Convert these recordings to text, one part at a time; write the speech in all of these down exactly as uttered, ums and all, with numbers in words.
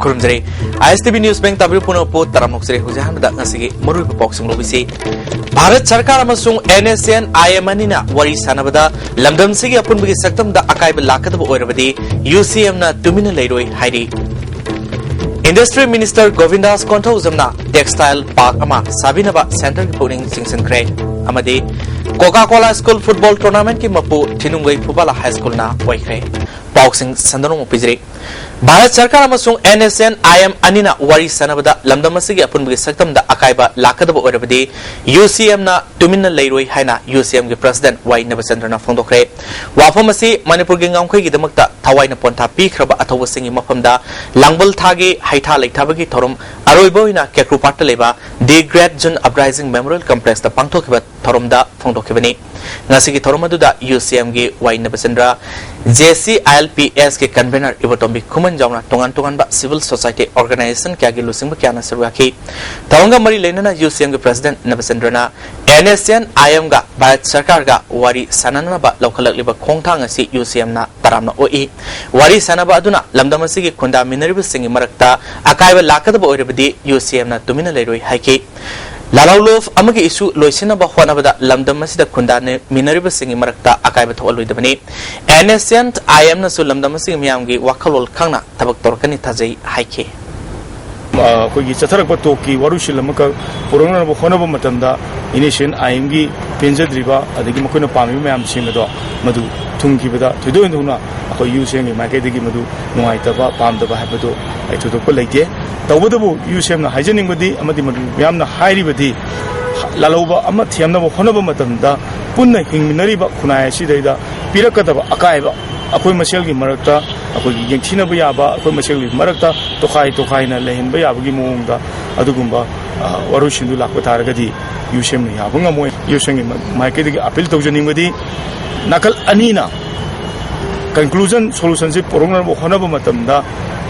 ꯈꯨꯔꯨꯝꯖꯔꯤ꯫ ꯑꯥꯏ ꯑꯦꯁ T V news bank ꯇꯥꯕꯤꯔꯤꯕ ꯄꯨꯝꯅꯃꯛꯄꯨ ꯇꯔꯥꯝꯅ ꯑꯣꯛꯆꯔꯤ꯫ ꯍꯧꯖꯤꯛ ꯑꯍꯥꯟꯕꯗ ꯉꯁꯤꯒꯤ ꯃꯔꯨꯑꯣꯏꯕ ꯄꯥꯎꯁꯤꯡ ꯂꯧꯕꯤꯁꯤ꯫ ꯚꯥꯔꯠ ꯁꯔꯀꯥꯔ ꯑꯃꯁꯨꯡ N S N I M ꯑꯅꯤꯅ ꯋꯥꯔꯤ ꯁꯥꯟꯅꯕꯗ ꯂꯝꯗꯝ ꯑꯁꯤꯒꯤ ꯑꯄꯨꯟꯕꯒꯤ ꯁꯛꯇꯝꯗ ꯑꯀꯥꯏꯕ ꯂꯥꯛꯀꯗꯕ ꯑꯣꯏꯔꯕꯗꯤ ꯌꯨ ꯁꯤ ꯑꯦꯝꯅ ꯇꯨꯃꯤꯟꯅ ꯂꯩꯔꯣꯏ ꯍꯥꯏꯔꯤ꯫ ꯏꯟꯗꯁꯇ꯭ꯔꯤ ꯃꯤꯅꯤꯁꯇꯔ ꯒꯣꯕꯤꯟꯗꯥꯁ ꯀꯣꯟꯊꯧꯖꯝꯅ ꯇꯦꯛꯁꯇꯥꯏꯜ ꯄꯥꯔꯛ ꯑꯃ ꯁꯥꯕꯤꯅꯕ ꯁꯦꯟꯇꯔꯒꯤ ꯄꯨꯛꯅꯤꯡ ꯆꯤꯡꯁꯤꯟꯈ꯭ꯔꯦ꯫ ꯑꯃꯗꯤ ꯀꯣꯀꯥ ꯀꯣꯂꯥ ꯁ꯭ꯀꯨꯜ ꯐꯨꯠꯕꯣꯜ ꯇꯣꯔꯅꯥꯃꯦꯟꯠꯀꯤ ꯃꯄꯨ ꯊꯤꯅꯨꯡꯒꯩ ꯐꯨꯕꯥꯂꯥ ꯍꯥꯏ ꯁ꯭ꯀꯨꯜꯅ ꯑꯣꯏꯈ꯭ꯔꯦ꯫ ꯄꯥꯎꯁꯤꯡ ꯁꯟꯗꯣꯛꯅ ꯑꯃꯨꯛ ꯄꯤꯖꯔꯤ꯫ ꯚꯥꯔꯠ ꯁꯔꯀꯥꯔ ꯑꯃꯁꯨꯡ N S N I M ꯑꯅꯤꯅ ꯋꯥꯔꯤ ꯁꯥꯟꯅꯕꯗ ꯂꯝꯗꯝ ꯑꯁꯤꯒꯤ ꯑꯄꯨꯟꯕꯒꯤ ꯁꯛꯇꯝꯗ ꯑꯀꯥꯏꯕ ꯂꯥꯛꯀꯗꯕ ꯑꯣꯏꯔꯕꯗꯤ ꯌꯨ ꯁꯤ ꯑꯦꯝꯅ ꯇꯨꯃꯤꯟꯅ ꯂꯩꯔꯣꯏ ꯍꯥꯏꯅ ꯌꯨ ꯁꯤ ꯑꯦꯝꯒꯤ ꯄ꯭ꯔꯁꯤꯗꯦꯟꯠ ꯋꯥꯏ ꯅꯕꯆꯟꯗ꯭ꯔꯅ ꯐꯣꯡꯗꯣꯛꯈ꯭ꯔꯦ꯫ ꯋꯥꯐꯝ ꯑꯁꯤ ꯃꯅꯤꯄꯨꯔꯒꯤ ꯉꯝꯈꯩꯒꯤꯗꯃꯛꯇ ꯊꯋꯥꯏꯅ ꯄꯣꯟꯊꯥ ꯄꯤꯈ꯭ꯔꯕ ꯑꯊꯧꯕꯁꯤꯡꯒꯤ ꯃꯐꯝꯗ ꯂꯥꯡꯕꯜ ꯊꯥꯒꯤ ꯍꯩꯊꯥ ꯂꯩꯊꯥꯕꯒꯤ ꯊꯧꯔꯝ ꯑꯔꯣꯏꯕ ꯑꯣꯏꯅ ꯀꯦꯀ꯭ꯔꯨ ꯄꯥꯔꯛꯇ ꯂꯩꯕ ꯗꯤ ꯒ꯭ꯔꯦꯠ ꯖꯨꯟ ꯑꯞꯔꯥꯏꯖꯤꯡ ꯃꯦꯃꯣꯔꯤꯌꯦꯜ ꯀꯝꯄ꯭ꯂꯦꯛꯁꯇ ꯄꯥꯡꯊꯣꯛꯈꯤꯕ ꯊꯧꯔꯝꯗ ꯐꯣꯡꯗꯣꯛꯈꯤꯕꯅꯤ꯫ ꯉꯁꯤꯒꯤ ꯊꯧꯔꯝ ꯑꯗꯨꯗ ꯌꯨ ꯁꯤ ꯑꯦꯝꯒꯤ ꯋꯥꯏ ꯅꯕꯆꯟꯗ꯭ꯔ, J C I L P ꯑꯦꯁꯀꯤ convener ꯏꯕꯣꯇꯣꯝꯕꯤ ꯈꯨꯃꯟ ꯌꯥꯎꯅ ꯇꯣꯉꯥꯟ ꯇꯣꯉꯥꯟꯕ ꯁꯤꯚꯤꯜ ꯁꯣꯁꯥꯏꯇꯤ ꯑꯣꯔꯒꯅꯥꯏꯖꯦꯁꯟ ꯀꯌꯥꯒꯤ ꯂꯨꯆꯤꯡꯕ ꯀꯌꯥꯅ ꯁꯔꯨꯛ ꯌꯥꯈꯤ꯫ ꯊꯧꯔꯝꯒ ꯃꯔꯤ ꯂꯩꯅꯅ ꯌꯨ ꯁꯤ ꯑꯦꯝꯒꯤ ꯄ꯭ꯔꯁꯤꯗꯦꯟꯠ ꯅꯕꯆꯟꯗ꯭ꯔꯅ ꯑꯦꯟ ꯑꯦꯁ ꯑꯦꯟ ꯑꯥꯏ ꯑꯦꯝꯒ ꯚꯥꯔꯠ ꯁꯔꯀꯥꯔꯒ ꯋꯥꯔꯤ ꯁꯥꯟꯅꯅꯕ ꯂꯧꯈꯠꯂꯛꯂꯤꯕ ꯈꯣꯡꯊꯥꯡ ꯑꯁꯤ ꯌꯨ ꯁꯤ ꯑꯦꯝꯅ ꯇꯔꯥꯝꯅ ꯑꯣꯛꯏ꯫ ꯋꯥꯔꯤ ꯁꯥꯟꯅꯕ ꯑꯗꯨꯅ ꯂꯝꯗꯝ ꯑꯁꯤꯒꯤ ꯈꯨꯟꯗꯥꯃꯤꯟꯅꯔꯤꯕꯁꯤꯡꯒꯤ ꯃꯔꯛꯇ ꯑꯀꯥꯏꯕ ꯂꯥꯛꯀꯗꯕ ꯑꯣꯏꯔꯕꯗꯤ ꯌꯨ ꯁꯤ ꯑꯦꯝꯅ ꯇꯨꯃꯤꯟꯅ ꯂꯩꯔꯣꯏ ꯍꯥꯏꯈꯤ꯫ ꯂꯥꯂꯧꯂꯨꯞ ꯑꯃꯒꯤ ꯏꯁꯨ ꯂꯣꯏꯁꯤꯟꯅꯕ ꯍꯣꯠꯅꯕꯗ ꯂꯝꯗꯝ ꯑꯁꯤꯗ ꯈꯨꯟꯗꯥꯃꯤꯟꯅꯔꯤꯕꯁꯤꯡꯒꯤ ꯃꯔꯛꯇ ꯑꯀꯥꯏꯕ ꯊꯣꯛꯍꯜꯂꯣꯏꯗꯕꯅꯤ꯫ ꯑꯦꯟ ꯑꯦꯁ ꯑꯦꯟ ꯑꯥꯏ ꯑꯦꯝꯅꯁꯨ ꯂꯝꯗꯝ ꯑꯁꯤꯒꯤ ꯃꯤꯌꯥꯝꯒꯤ ꯋꯥꯈꯜꯂꯣꯟ ꯈꯪꯅ ꯊꯕꯛ ꯇꯧꯔꯛꯀꯅꯤ ꯊꯥꯖꯩ ꯍꯥꯏꯈꯤ꯫ ꯑ, ꯑꯩꯈꯣꯏꯒꯤ ꯆꯠꯊꯔꯛꯄ ꯇꯣꯛꯀꯤ ꯋꯥꯔꯨꯁꯤꯜ ꯑꯃꯈꯛ ꯄꯨꯔꯛꯅꯅꯕ ꯍꯣꯠꯅꯕ ꯃꯇꯝꯗ ꯑꯦꯟ ꯑꯦꯁ ꯑꯦꯟ ꯑꯥꯏ ꯑꯦꯝꯒꯤ ꯄꯦꯟꯖꯗ꯭ꯔꯤꯕ ꯑꯗꯒꯤ ꯃꯈꯣꯏꯅ ꯄꯥꯝꯃꯤꯕ ꯃꯌꯥꯝꯁꯤꯡ ꯑꯗꯣ ꯃꯗꯨ ꯊꯨꯡꯈꯤꯕꯗ ꯊꯣꯏꯗꯣꯛ ꯍꯦꯟꯗꯣꯛꯅ ꯑꯩꯈꯣꯏ ꯌꯨ ꯁꯤ ꯑꯦꯝꯒꯤ ꯃꯥꯏꯀꯩꯗꯒꯤ ꯃꯗꯨ ꯅꯨꯡꯉꯥꯏꯇꯕ, ꯄꯥꯝꯗꯕ ꯍꯥꯏꯕꯗꯨ ꯑꯩ ꯊꯣꯏꯗꯣꯛꯄ ꯂꯩꯇꯦ꯫ ꯇꯧꯕꯇꯕꯨ ꯌꯨ ꯁꯤ ꯑꯦꯝꯅ ꯍꯥꯏꯖꯅꯤꯡꯕꯗꯤ ꯑꯃꯗꯤ ꯃꯗꯨ ꯃꯌꯥꯝꯅ ꯍꯥꯏꯔꯤꯕꯗꯤ ꯂꯥꯜꯍꯧꯕ ꯑꯃ ꯊꯦꯝꯅꯕ ꯍꯣꯠꯅꯕ ꯃꯇꯝꯗ ꯄꯨꯟꯅ ꯍꯤꯡꯃꯤꯟꯅꯔꯤꯕ ꯈꯨꯟꯅꯥꯏ ꯑꯁꯤꯗꯩꯗ ꯄꯤꯔꯛꯀꯗꯕ ꯑꯀꯥꯏꯕ, ꯑꯩꯈꯣꯏ ꯃꯁꯦꯜꯒꯤ ꯃꯔꯛꯇ ꯑꯩꯈꯣꯏꯒꯤ ꯌꯦꯡꯊꯤꯅꯕ ꯌꯥꯕ, ꯑꯩꯈꯣꯏ ꯃꯁꯦꯜꯒꯤ ꯃꯔꯛꯇ ꯇꯣꯈꯥꯏ ꯇꯣꯈꯥꯏꯅ ꯂꯩꯍꯟꯕ ꯌꯥꯕꯒꯤ ꯃꯑꯣꯡꯗ ꯑꯗꯨꯒꯨꯝꯕ, ꯑ, ꯋꯥꯔꯣꯏꯁꯤꯟꯗꯨ ꯂꯥꯛꯄ ꯇꯥꯔꯒꯗꯤ ꯌꯨ ꯁꯤ ꯑꯦꯝꯅ ꯌꯥꯕ ꯉꯝꯃꯣꯏ꯫ ꯌꯨ ꯁꯤ ꯑꯦꯝꯒꯤ ꯃ-, ꯃꯥꯏꯀꯩꯗꯒꯤ ꯑꯄꯤꯜ ꯇꯧꯖꯅꯤꯡꯕꯗꯤ ꯅꯥꯀꯜ ꯑꯅꯤꯅ ꯀꯟꯀ꯭ꯂꯨꯖꯟ ꯁꯣꯂꯨꯁꯟꯁꯤ ꯄꯨꯔꯛꯅꯕ ꯍꯣꯠꯅꯕ ꯃꯇꯝꯗ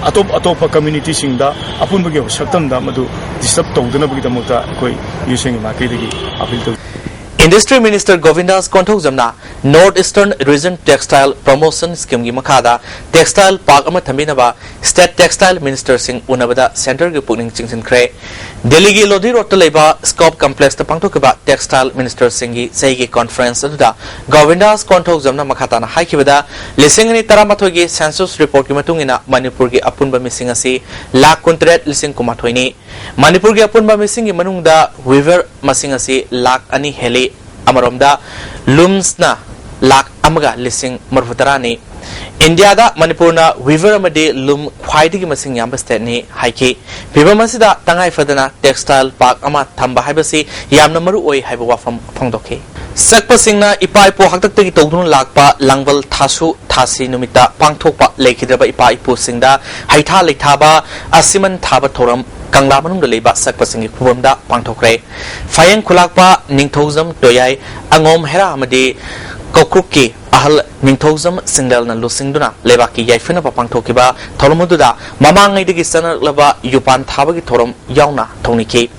ꯑꯇꯣꯞ ꯑꯇꯣꯞꯄ ꯀꯝꯃ꯭ꯌꯨꯅꯤꯇꯤꯁꯤꯡꯗ ꯑꯄꯨꯟꯕꯒꯤ ꯑꯣꯏꯕ ꯁꯛꯇꯝꯗ ꯃꯗꯨ ꯗꯤꯁꯇꯔꯕ ꯇꯧꯗꯅꯕꯒꯤꯗꯃꯛꯇ ꯑꯩꯈꯣꯏ ꯌꯨ ꯁꯤ ꯑꯦꯝꯒꯤ ꯃꯥꯏꯀꯩꯗꯒꯤ ꯑꯄꯤꯜ ꯇꯧꯖꯩ꯫ Industry Minister Govindas Konthoujamna North Eastern Region Textile Promotion Scheme ꯒꯤ ꯃꯈꯥꯗ textile park ꯑꯃ ꯊꯝꯕꯤꯅꯕ State Textile Minister ꯁꯤꯡ ꯎꯅꯕꯗ Centre ꯒꯤ ꯄꯨꯛꯅꯤꯡ ꯆꯤꯡꯁꯤꯟꯈ꯭ꯔꯦ꯫ ꯗꯦꯜꯂꯤꯒꯤ ꯂꯣꯙꯤ ꯔꯣꯗꯇ ꯂꯩꯕ Scope Complex ꯇ ꯄꯥꯡꯊꯣꯛꯈꯤꯕ Textile Minister ꯁꯤꯡꯒꯤ ꯆꯍꯤꯒꯤ conference ꯑꯗꯨꯗ ꯒꯣꯕꯤꯟꯗꯥꯁ ꯀꯣꯟꯊꯧꯖꯝꯅ ꯃꯈꯥ ꯇꯥꯅ ꯍꯥꯏꯈꯤꯕꯗ, ꯂꯤꯁꯤꯡ ꯑꯅꯤ ꯇꯔꯥꯃꯥꯊꯣꯏꯒꯤ census report ꯀꯤ ꯃꯇꯨꯡ ꯏꯟꯅ ꯃꯅꯤꯄꯨꯔꯒꯤ ꯑꯄꯨꯟꯕ ꯃꯤꯁꯤꯡ ꯑꯁꯤ ꯂꯥꯈ ꯀꯨꯟꯇꯔꯦꯠ ꯂꯤꯁꯤꯡ ꯀꯨꯟꯃꯥꯊꯣꯏꯅꯤ꯫ ꯃꯅꯤꯄꯨꯔꯒꯤ ꯑꯄꯨꯟꯕ ꯃꯤꯁꯤꯡꯒꯤ ꯃꯅꯨꯡꯗ weaver ꯃꯁꯤꯡ ꯑꯁꯤ ꯂꯥꯈ ꯑꯅꯤ ꯍꯦꯜꯂꯤ꯫ ꯑꯃꯔꯣꯝꯗ, looms ꯅ ꯂꯥꯈ ꯑꯃꯒ ꯂꯤꯁꯤꯡ ꯃꯔꯤꯐꯨꯇꯔꯥꯅꯤ꯫ ꯏꯟꯗꯤꯌꯥꯗ ꯃꯅꯤꯄꯨꯔꯅ weaver ꯑꯃꯗꯤ loom ꯈ꯭ꯋꯥꯏꯗꯒꯤ ꯃꯁꯤꯡ ꯌꯥꯝꯕ state ꯅꯤ ꯍꯥꯏꯈꯤ꯫ ꯐꯤꯚꯝ ꯑꯁꯤꯗ ꯇꯉꯥꯏ ꯐꯗꯅ textile park ꯑꯃ ꯊꯝꯕ ꯍꯥꯏꯕꯁꯤ ꯌꯥꯝꯅ ꯃꯔꯨ ꯑꯣꯏ ꯍꯥꯏꯕ ꯋꯥꯐꯝ ꯐꯣꯡꯗꯣꯛꯈꯤ꯫ ꯁꯛꯄꯁꯤꯡꯅ ꯏꯄꯥ ꯏꯄꯨ ꯍꯥꯛꯇꯛꯇꯒꯤ ꯇꯧꯗꯨꯅ ꯂꯥꯛꯄ ꯂꯥꯡꯕꯜ ꯊꯥꯁꯨ ꯊꯥꯁꯤ ꯅꯨꯃꯤꯠꯇ ꯄꯥꯡꯊꯣꯛꯄ ꯂꯩꯈꯤꯗ꯭ꯔꯕ ꯏꯄꯥ ꯏꯄꯨꯁꯤꯡꯗ ꯍꯩꯊꯥ ꯂꯩꯊꯥꯕ, ꯑꯁꯤꯃꯟ ꯊꯥꯕ ꯊꯧꯔꯝ ꯀꯪꯂꯥ ꯃꯅꯨꯡꯗ ꯂꯩꯕ ꯁꯛꯄꯁꯤꯡꯒꯤ ꯈꯨꯕꯝꯗ ꯄꯥꯡꯊꯣꯛꯈ꯭ꯔꯦ꯫ ꯐꯌꯦꯡ ꯈꯨꯂꯥꯛꯄ ꯅꯤꯡꯊꯧꯖꯝ ꯇꯣꯌꯥꯏ, ꯑꯉꯣꯝ ꯍꯦꯔꯥ ꯑꯃꯗꯤ ꯀꯧꯀ꯭ꯔꯨꯛꯀꯤ ꯑꯍꯜ ꯅꯤꯡꯊꯧꯖꯝ ꯁꯤꯡꯂꯦꯜꯅ ꯂꯨꯆꯤꯡꯗꯨꯅ ꯂꯩꯕꯥꯛꯀꯤ ꯌꯥꯏꯐꯅꯕ ꯄꯥꯡꯊꯣꯛꯈꯤꯕ ꯊꯧꯔꯝ ꯑꯗꯨꯗ ꯃꯃꯥꯡꯉꯩꯗꯒꯤ ꯆꯠꯅꯔꯛꯂꯕ ꯌꯨꯄꯥꯟ ꯊꯥꯕꯒꯤ ꯊꯧꯔꯝ ꯌꯥꯎꯅ ꯊꯧꯅꯤꯈꯤ꯫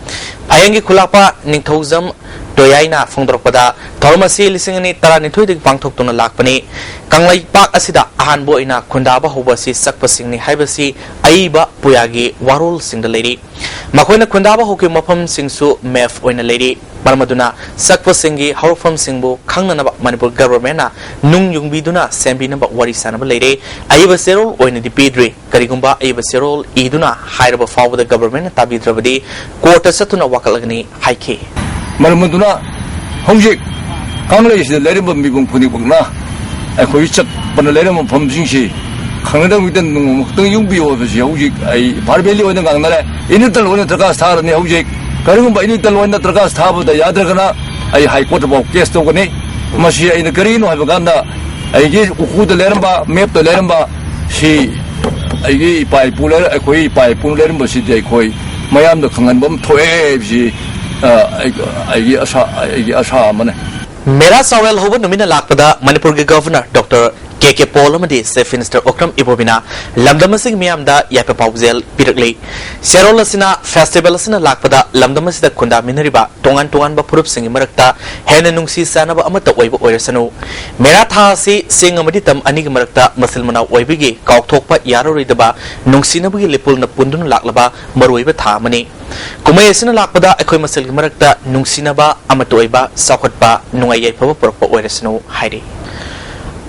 ꯐꯌꯦꯡꯒꯤ ꯈꯨꯂꯥꯛꯄ ꯅꯤꯡꯊꯧꯖꯝ ꯇꯣꯌꯥꯏꯅ ꯐꯣꯡꯗꯣꯔꯛꯄꯗ, ꯊꯧꯔꯝ ꯑꯁꯤ ꯂꯤꯁꯤꯡ ꯑꯅꯤ ꯇꯔꯥꯅꯤꯊꯣꯏꯗꯒꯤ ꯄꯥꯡꯊꯣꯛꯇꯨꯅ ꯂꯥꯛꯄꯅꯤ꯫ ꯀꯪꯂꯩꯄꯥꯛ ꯑꯁꯤꯗ ꯑꯍꯥꯟꯕ ꯑꯣꯏꯅ ꯈꯨꯟꯗꯥꯕ ꯍꯧꯕ ꯑꯁꯤ ꯁꯛꯄꯁꯤꯡꯅꯤ ꯍꯥꯏꯕꯁꯤ ꯑꯏꯕ ꯄꯨꯌꯥꯒꯤ ꯋꯥꯔꯣꯜꯁꯤꯡꯗ ꯂꯩꯔꯤ꯫ ꯃꯈꯣꯏꯅ ꯈꯨꯟꯗꯥꯕ ꯍꯧꯈꯤꯕ ꯃꯐꯝꯁꯤꯡꯁꯨ map ꯑꯣꯏꯅ ꯂꯩꯔꯤ꯫ ꯃꯔꯝ ꯑꯗꯨꯅ ꯁꯛꯄꯁꯤꯡꯒꯤ ꯍꯧꯔꯛꯐꯝꯁꯤꯡꯕꯨ ꯈꯪꯅꯅꯕ ꯃꯅꯤꯄꯨꯔ government ꯅ ꯅꯨꯡ ꯌꯨꯡꯕꯤꯗꯨꯅ ꯁꯦꯝꯕꯤꯅꯕ ꯋꯥꯔꯤ ꯁꯥꯅꯕ ꯂꯩꯔꯦ꯫ ꯑꯏꯕ ꯆꯦꯔꯣꯜ ꯑꯣꯏꯅꯗꯤ ꯄꯤꯗ꯭ꯔꯤ꯫ ꯀꯔꯤꯒꯨꯝꯕ ꯑꯏꯕ ꯆꯦꯔꯣꯜ ꯏꯗꯨꯅ ꯍꯥꯏꯔꯕ ꯐꯥꯎꯕꯗ government ꯅ ꯇꯥꯕꯤꯗ꯭ꯔꯕꯗꯤ court ꯇ ꯆꯠꯇꯨꯅ ꯋꯥꯀꯠꯂꯒꯅꯤ ꯍꯥꯏꯈꯤ꯫ ꯃꯔꯝ ꯑꯗꯨꯅ ꯍꯧꯖꯤꯛ ꯀꯪꯂꯩꯁꯤꯗ ꯂꯩꯔꯝꯕ ꯃꯤꯄꯨꯝ ꯈꯨꯗꯤꯡꯃꯛꯅ ꯑꯩꯈꯣꯏ ꯆꯠꯄꯅ ꯂꯩꯔꯝꯕ ꯃꯐꯝꯁꯤꯡꯁꯤ ꯈꯪꯅꯗꯕ ꯃꯤꯗ ꯅꯣꯡꯃ ꯈꯛꯇꯪ ꯌꯨꯡꯕꯤꯌꯨ ꯍꯥꯏꯕꯁꯤ ꯍꯧꯖꯤꯛ ꯑꯩ verbally ꯑꯣꯏꯅ ꯉꯥꯡꯅꯔꯦ꯫ Written ꯑꯣꯏꯅ ꯗꯔꯀꯥꯔ ꯊꯥꯔꯅꯤ꯫ ꯍꯧꯖꯤꯛ ꯀꯔꯤꯒꯨꯝꯕ written ꯑꯣꯏꯅ ꯗꯔꯀꯥꯔ ꯊꯥꯕꯗ ꯌꯥꯗ꯭ꯔꯒꯅ ꯑꯩ high court ꯐꯥꯎ case ꯇꯧꯒꯅꯤ꯫ ꯃꯁꯤ ꯑꯩꯅ ꯀꯔꯤꯒꯤꯅꯣ ꯍꯥꯏꯕ ꯀꯥꯟꯗ ꯑꯩꯒꯤ ꯎꯈꯨꯗ ꯂꯩꯔꯝꯕ, map ꯇ ꯂꯩꯔꯝꯕ ꯁꯤ ꯑꯩꯒꯤ ꯏꯄꯥ ꯏꯄꯨ ꯂꯩꯔ-, ꯑꯩꯈꯣꯏ ꯏꯄꯥ ꯏꯄꯨ ꯂꯩꯔꯝꯕꯁꯤꯗꯤ ꯑꯩꯈꯣꯏ ꯃꯌꯥꯝꯗ ꯈꯪꯍꯟꯕ ꯑꯃ ꯊꯣꯛꯑꯦ ꯍꯥꯏꯕꯁꯤ, ꯑ, ꯑꯩ-, ꯑꯩꯒꯤ ꯑꯁꯥ, ꯑꯩꯒꯤ ꯑꯁꯥ ꯑꯃꯅꯤ꯫ ꯃꯦꯔꯥ ꯆꯥꯋꯦꯜ ꯍꯧꯕ ꯅꯨꯃꯤꯠꯅ ꯂꯥꯛꯄꯗ ꯃꯅꯤꯄꯨꯔꯒꯤ governor Doctor ꯑꯦ ꯀꯦ ꯄꯣꯜ ꯑꯃꯗꯤ Chief Minister ꯑꯣꯀ꯭ꯔꯝ ꯏꯕꯣꯕꯤꯅ ꯂꯝꯗꯝ ꯑꯁꯤꯒꯤ ꯃꯤꯌꯥꯝꯗ ꯌꯥꯏꯐ ꯄꯥꯎꯖꯦꯜ ꯄꯤꯔꯛꯂꯤ꯫ ꯆꯦꯔꯣꯜ ꯑꯁꯤꯅ festival ꯑꯁꯤꯅ ꯂꯥꯛꯄꯗ ꯂꯝꯗꯝ ꯑꯁꯤꯗ ꯈꯨꯟꯗꯥꯃꯤꯟꯅꯔꯤꯕ ꯇꯣꯉꯥꯟ ꯇꯣꯉꯥꯟꯕ ꯐꯨꯔꯨꯞꯁꯤꯡꯒꯤ ꯃꯔꯛꯇ ꯍꯦꯟꯅ ꯅꯨꯡꯁꯤ ꯆꯥꯟꯅꯕ ꯑꯃꯠꯇ ꯑꯣꯏꯕ ꯑꯣꯏꯔꯁꯅꯨ꯫ ꯃꯦꯔꯥ ꯊꯥ ꯑꯁꯤ ꯆꯤꯡ ꯑꯃꯗꯤ ꯇꯝ ꯑꯅꯤꯒꯤ ꯃꯔꯛꯇ ꯃꯆꯤꯜ ꯃꯅꯥꯎ ꯑꯣꯏꯕꯒꯤ ꯀꯥꯎꯊꯣꯛꯄ ꯌꯥꯔꯔꯣꯏꯗꯕ ꯅꯨꯡꯁꯤꯅꯕꯒꯤ ꯂꯤꯄꯨꯜꯅ ꯄꯨꯟꯗꯨꯅ ꯂꯥꯛꯂꯕ ꯃꯔꯨꯑꯣꯏꯕ ꯊꯥ ꯑꯃꯅꯤ꯫ ꯀꯨꯝꯍꯩ ꯑꯁꯤꯅ ꯂꯥꯛꯄꯗ ꯑꯩꯈꯣꯏ ꯃꯁꯦꯜꯒꯤ ꯃꯔꯛꯇ ꯅꯨꯡꯁꯤꯅꯕ, ꯑꯃꯠꯇ ꯑꯣꯏꯕ, ꯆꯥꯎꯈꯠꯄ, ꯅꯨꯡꯉꯥꯏ ꯌꯥꯏꯐꯕ ꯄꯨꯔꯛꯄ ꯑꯣꯏꯔꯁꯅꯨ ꯍꯥꯏꯔꯤ꯫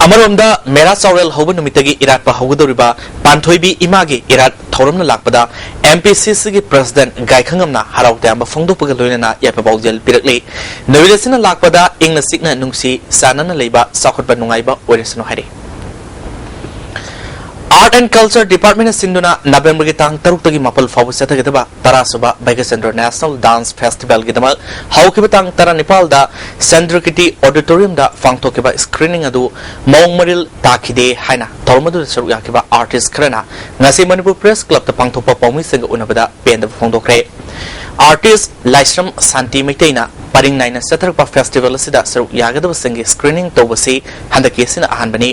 ꯑꯃꯔꯣꯝꯗ, ꯃꯦꯔꯥ ꯆꯥꯎꯔꯦꯜ ꯍꯧꯕ ꯅꯨꯃꯤꯠꯇꯒꯤ ꯏꯔꯥꯠꯄ ꯍꯧꯒꯗꯧꯔꯤꯕ ꯄꯥꯟꯊꯣꯏꯕꯤ ꯏꯃꯥꯒꯤ ꯏꯔꯥꯠ ꯊꯧꯔꯝꯅ ꯂꯥꯛꯄꯗ M P C Cꯒꯤ President ꯒꯥꯏꯈꯪꯉꯝꯅ ꯍꯔꯥꯎ ꯇꯌꯥꯝꯕ ꯐꯣꯡꯗꯣꯛꯄꯒ ꯂꯣꯏꯅꯅ ꯌꯥꯏꯐ ꯄꯥꯎꯖꯦꯜ ꯄꯤꯔꯛꯂꯤ꯫ ꯅꯨꯃꯤꯠ ꯑꯁꯤꯅ ꯂꯥꯛꯄꯗ ꯏꯪꯅ ꯆꯤꯛꯅ ꯅꯨꯡꯁꯤ ꯆꯥꯟꯅꯅ ꯂꯩꯕ, ꯆꯥꯎꯈꯠꯄ ꯅꯨꯡꯉꯥꯏꯕ ꯑꯣꯏꯔꯁꯅꯨ ꯍꯥꯏꯔꯤ꯫ Art and Culture Departmentꯅ ꯁꯤꯟꯗꯨꯅ ꯅꯕꯦꯝꯕꯔꯒꯤ ꯇꯥꯡ ꯇꯔꯨꯛꯇꯒꯤ ꯃꯥꯄꯜ ꯐꯥꯎꯕ ꯆꯠꯊꯒꯗꯕ ꯇꯔꯥꯁꯨꯕ ꯚꯥꯒ꯭ꯌꯆꯟꯗ꯭ꯔ National Dance Festivalꯒꯤꯗꯃꯛ ꯍꯧꯈꯤꯕ ꯇꯥꯡ ꯇꯔꯥꯅꯤꯄꯥꯜꯗ ꯆꯟꯗ꯭ꯔꯀꯤꯔꯇꯤ Auditoriumꯗ ꯄꯥꯡꯊꯣꯛꯈꯤꯕ screening ꯑꯗꯨ ꯃꯑꯣꯡ ꯃꯔꯤꯜ ꯇꯥꯈꯤꯗꯦ ꯍꯥꯏꯅ ꯊꯧꯔꯝ ꯑꯗꯨꯗ ꯁꯔꯨꯛ ꯌꯥꯈꯤꯕ artist ꯈꯔꯅ ꯉꯁꯤ ꯃꯅꯤꯄꯨꯔ Press Clubꯇ ꯄꯥꯡꯊꯣꯛꯄ ꯄꯥꯎꯃꯤꯁꯤꯡꯒ ꯎꯅꯕꯗ ꯄꯦꯟꯗꯕ ꯐꯣꯡꯗꯣꯛꯈ꯭ꯔꯦ꯫ Artist ꯂꯥꯏꯁ꯭ꯔꯝ ꯁꯥꯟꯇꯤ ꯃꯩꯇꯩꯅ ꯄꯔꯤꯡ ꯅꯥꯏꯅ ꯆꯠꯊꯔꯛꯄ festival ꯑꯁꯤꯗ ꯁꯔꯨꯛ ꯌꯥꯒꯗꯕꯁꯤꯡꯒꯤ screening ꯇꯧꯕꯁꯤ ꯍꯟꯗꯛꯀꯤ ꯑꯁꯤꯅ ꯑꯍꯥꯟꯕꯅꯤ꯫